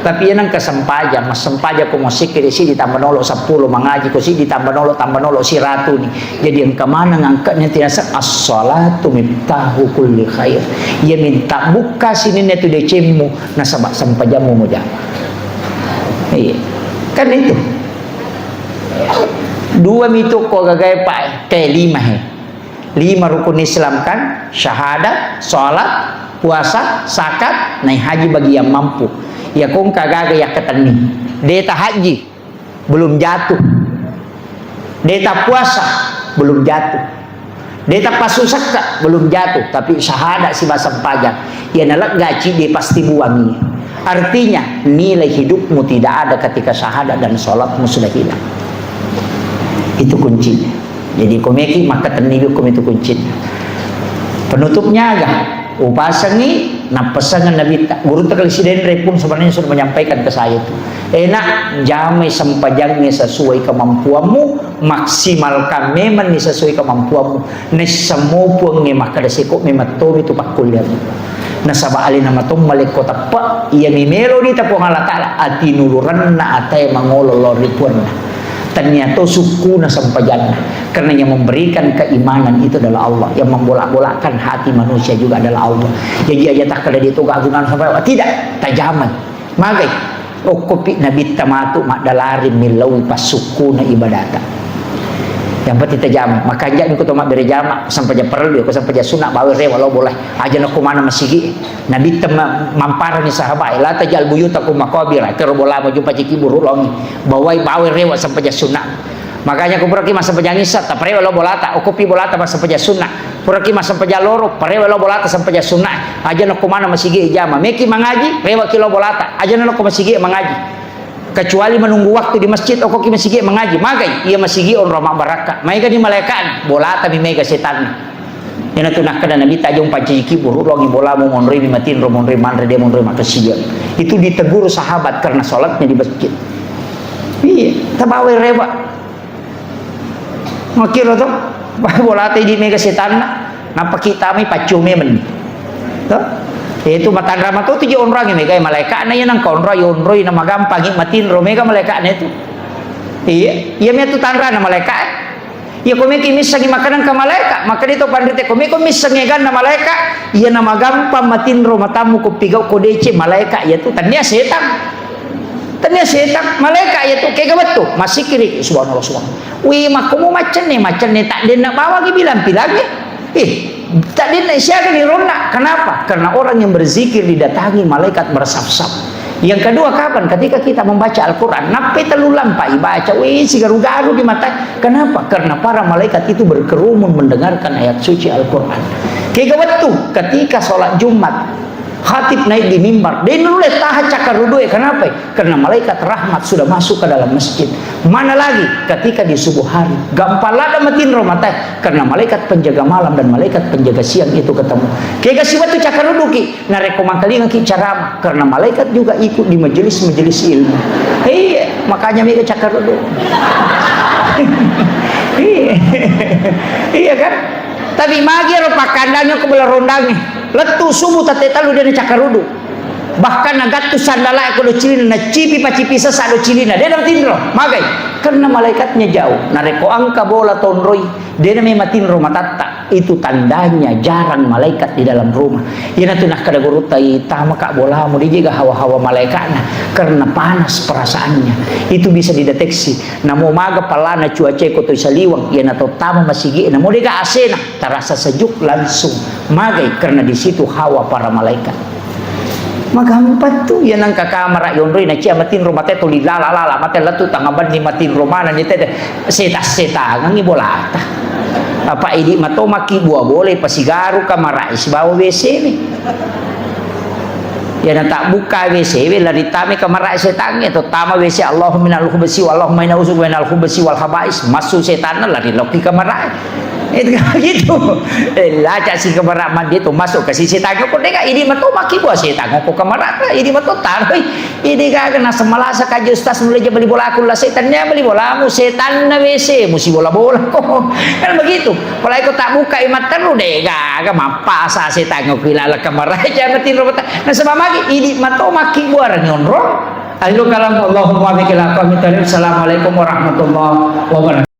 Tapi iya nengka sempajang, massempajang ko massikkiri siddi tambah nolo seppulo, mangaji ko siddi tambah nolo, tambah nolo siratu ni. Jadi engka maneng angkatnya tiasa as-salatu miftahu kulli khair. Iya minta buka sininna tu decemmu, nasaba sempajammu mujama. Iya. Kan itu. Dua mitu ko gagae pa, eh, lima he. Lima rukun Islam kan, syahadat, sholat, puasa, zakat, nai haji bagi yang mampu. Ya kongka gaga yakkatenni. Deta haji, belum jatuh. Deta puasa, belum jatuh. Deta pasu sekka, belum jatuh. Tapi syahadat siba sempajang. Ya nalegga cidi pasti buangi. Artinya, nilai hidupmu tidak ada ketika syahadat dan sholatmu sudah hilang. Itu kuncinya. Jadi, komeki maka tennibi komi tu kuncin. Penutupnya aga? Upasengi Nappesangeng Nabitta, gurutta kali Sidenreng pun sebenarnya sudah menyampaikan ke saya itu. Eh, nak, jamai sempajangnge sesuai kemampuanmu, maksimalkan memang ni sesuai kemampuanmu. Nessamo Puangnge makkeda seko memang tomi tu pakkulleammu. Nasaba alena matomma lekko teppe, iya mi melo nita Puang Allah Taala, atinulurenna atae mangolo lao ri Puanna. Tania to sukkuna sempajanna. Karena yang memberikan keimanan itu adalah Allah, yang membolak-bolakkan hati manusia juga adalah Allah. Jadi aja takkeda dia tu gak guna sampai, tidak, tajamai. Magai, okkopi Nabitta matu maddalari millauwi passukkuna ibadata. Yang penting tajamai. Makanja mi ko to mabbere jama, sempajang parellu, ko sempajang sunna, bawa rewa lao bola. Aja nakko mana masigi. Nabitta ma-, mamparani sahabat, "La tajal buyutakum maqabira." Kero bola maju paci kiburu longi. Bawai, bawa rewa sempajang sunna. Makanya ko puraki massempajang isya, taparewa lao bolata, okkopi bolata massempajang sunna. Puraki massempajang loro, parewa lao bolata sempajang sunna. Aja nakko mana masigi jama. Meki mangaji, rewaki lao bolata. Aja nakko masigi mangaji. Kecuali menunggu waktu di masjid, okkoki masigi mangaji. Magai, iya masigi onro mabbarakka. Maega di malaikatna, bolata mi maega setanna. Iyanatu nakkeda Nabitta, "Aja umpancajiki buru longi bolamu, monroi mi matinro, monroi manre, de monroi makkasiwiang." Itu ditegur sahabat karena sholatnya di masjid. Iya, tabawai rewa. Makkiro to, bolata idi maega setanna, nappa ki tamai paccio memeng. To? Itu matanra matu tu ji onroangi maega malaikatna, iya nangka onroangi, onroi na magampangi matinro maega malaikatna itu. Iya, iya matu tanrana malaika. Iya, ko meki missengi makkeda engka malaika, makkeda to panrite, ko meko missengi eganna malaika, iya na magampang matinro matammu ko pigau ko deceng malaika, iya tu tania setang. Tania setang, malaika iya tu kega wettu, masikiri, subhanallah, subhanallah. Wi, makkomo maccenne, maccenne tak denna bawangi bilang-bilangi. Ih, tak denna siaga ni ronna. Kenapa? Karena orang yang berzikir didatangi malaikat bersaf-saf. Yang kedua, kapan? Ketika kita membaca Al-Quran, nappai tellu lampa ibaca, wih, sigaru-garu di mata. Kenapa? Karena para malaikat itu berkerumun mendengarkan ayat suci Al-Quran. Kega wettu, ketika sholat Jumat, khatib naik di mimbar, de nulle taha cakkarudue. Kenapa? Karena malaikat rahmat sudah masuk ke dalam masjid. Mana lagi ketika di subuh hari, gampang ladang matinro mata, karena malaikat penjaga malam dan malaikat penjaga siang itu ketemu. Kega siwettu cakkaruduki, narekko mangkalingaki ceramah, karena malaikat juga ikut di majelis-majelis ilmu. Iya, makanya mega cakkarudu. Iya. Iya kan? Tapi magi ro pakkandangnya ko bela rondangi. Lettu subuh tette tellu de nacakkarudu. Bahkan nagattu sandala ko docilina, nacipi pacipi sesa docilina. De natinro, magai. Karena malaikatnya jauh. Narekko engka bola tonroi, de name matinro matatta. Itu tandanya jarang malaikat di dalam rumah. Iyanatu nakkeda gurutta, "Tama ka bolamu, de jega hawa-hawa malaikatna karena panas perasaannya." Itu bisa dideteksi. Namo maga pallana cuaca ko toi saliweng, iyana to tama masigi, namo dega asena, terasa sejuk langsung. Magai karena di situ hawa para malaikat. Magampang tu, iya nangka kamara yonroi na cia matinro mate to lilala-lala mate lettu tangabenni matinro mana ni tede seta-setangangi bolata. Apa idi mato maki bua bole pasigaru kamara sibawa W C ni. Iyana tabbukka W C we lari tame kamara setangnge to tama W C Allahumma minal khubsi wa Allahumma inna uzu minal khubsi wal khabais massu setanna lari lokki kamara. Itu kan gitu. Eh, laca si kamara mandi tu masuk ke sisi tangan ko dega ini mato maki bua setan ko kamara ini mato taroi ini gaga nasa malasa kaji ustaz mulai jam beli bola aku lah setan dia beli bolamu setan na W C musi bola-bola ko kan begitu. Apalagi ko tak buka imat terus dega gaga mappasa setan ko ilala kamara jangan tinro beta nasaba magi ini mato maki bua nyonro. Akhirul kalam Allahumma biqil aqwamit. Assalamualaikum warahmatullahi wabarakatuh.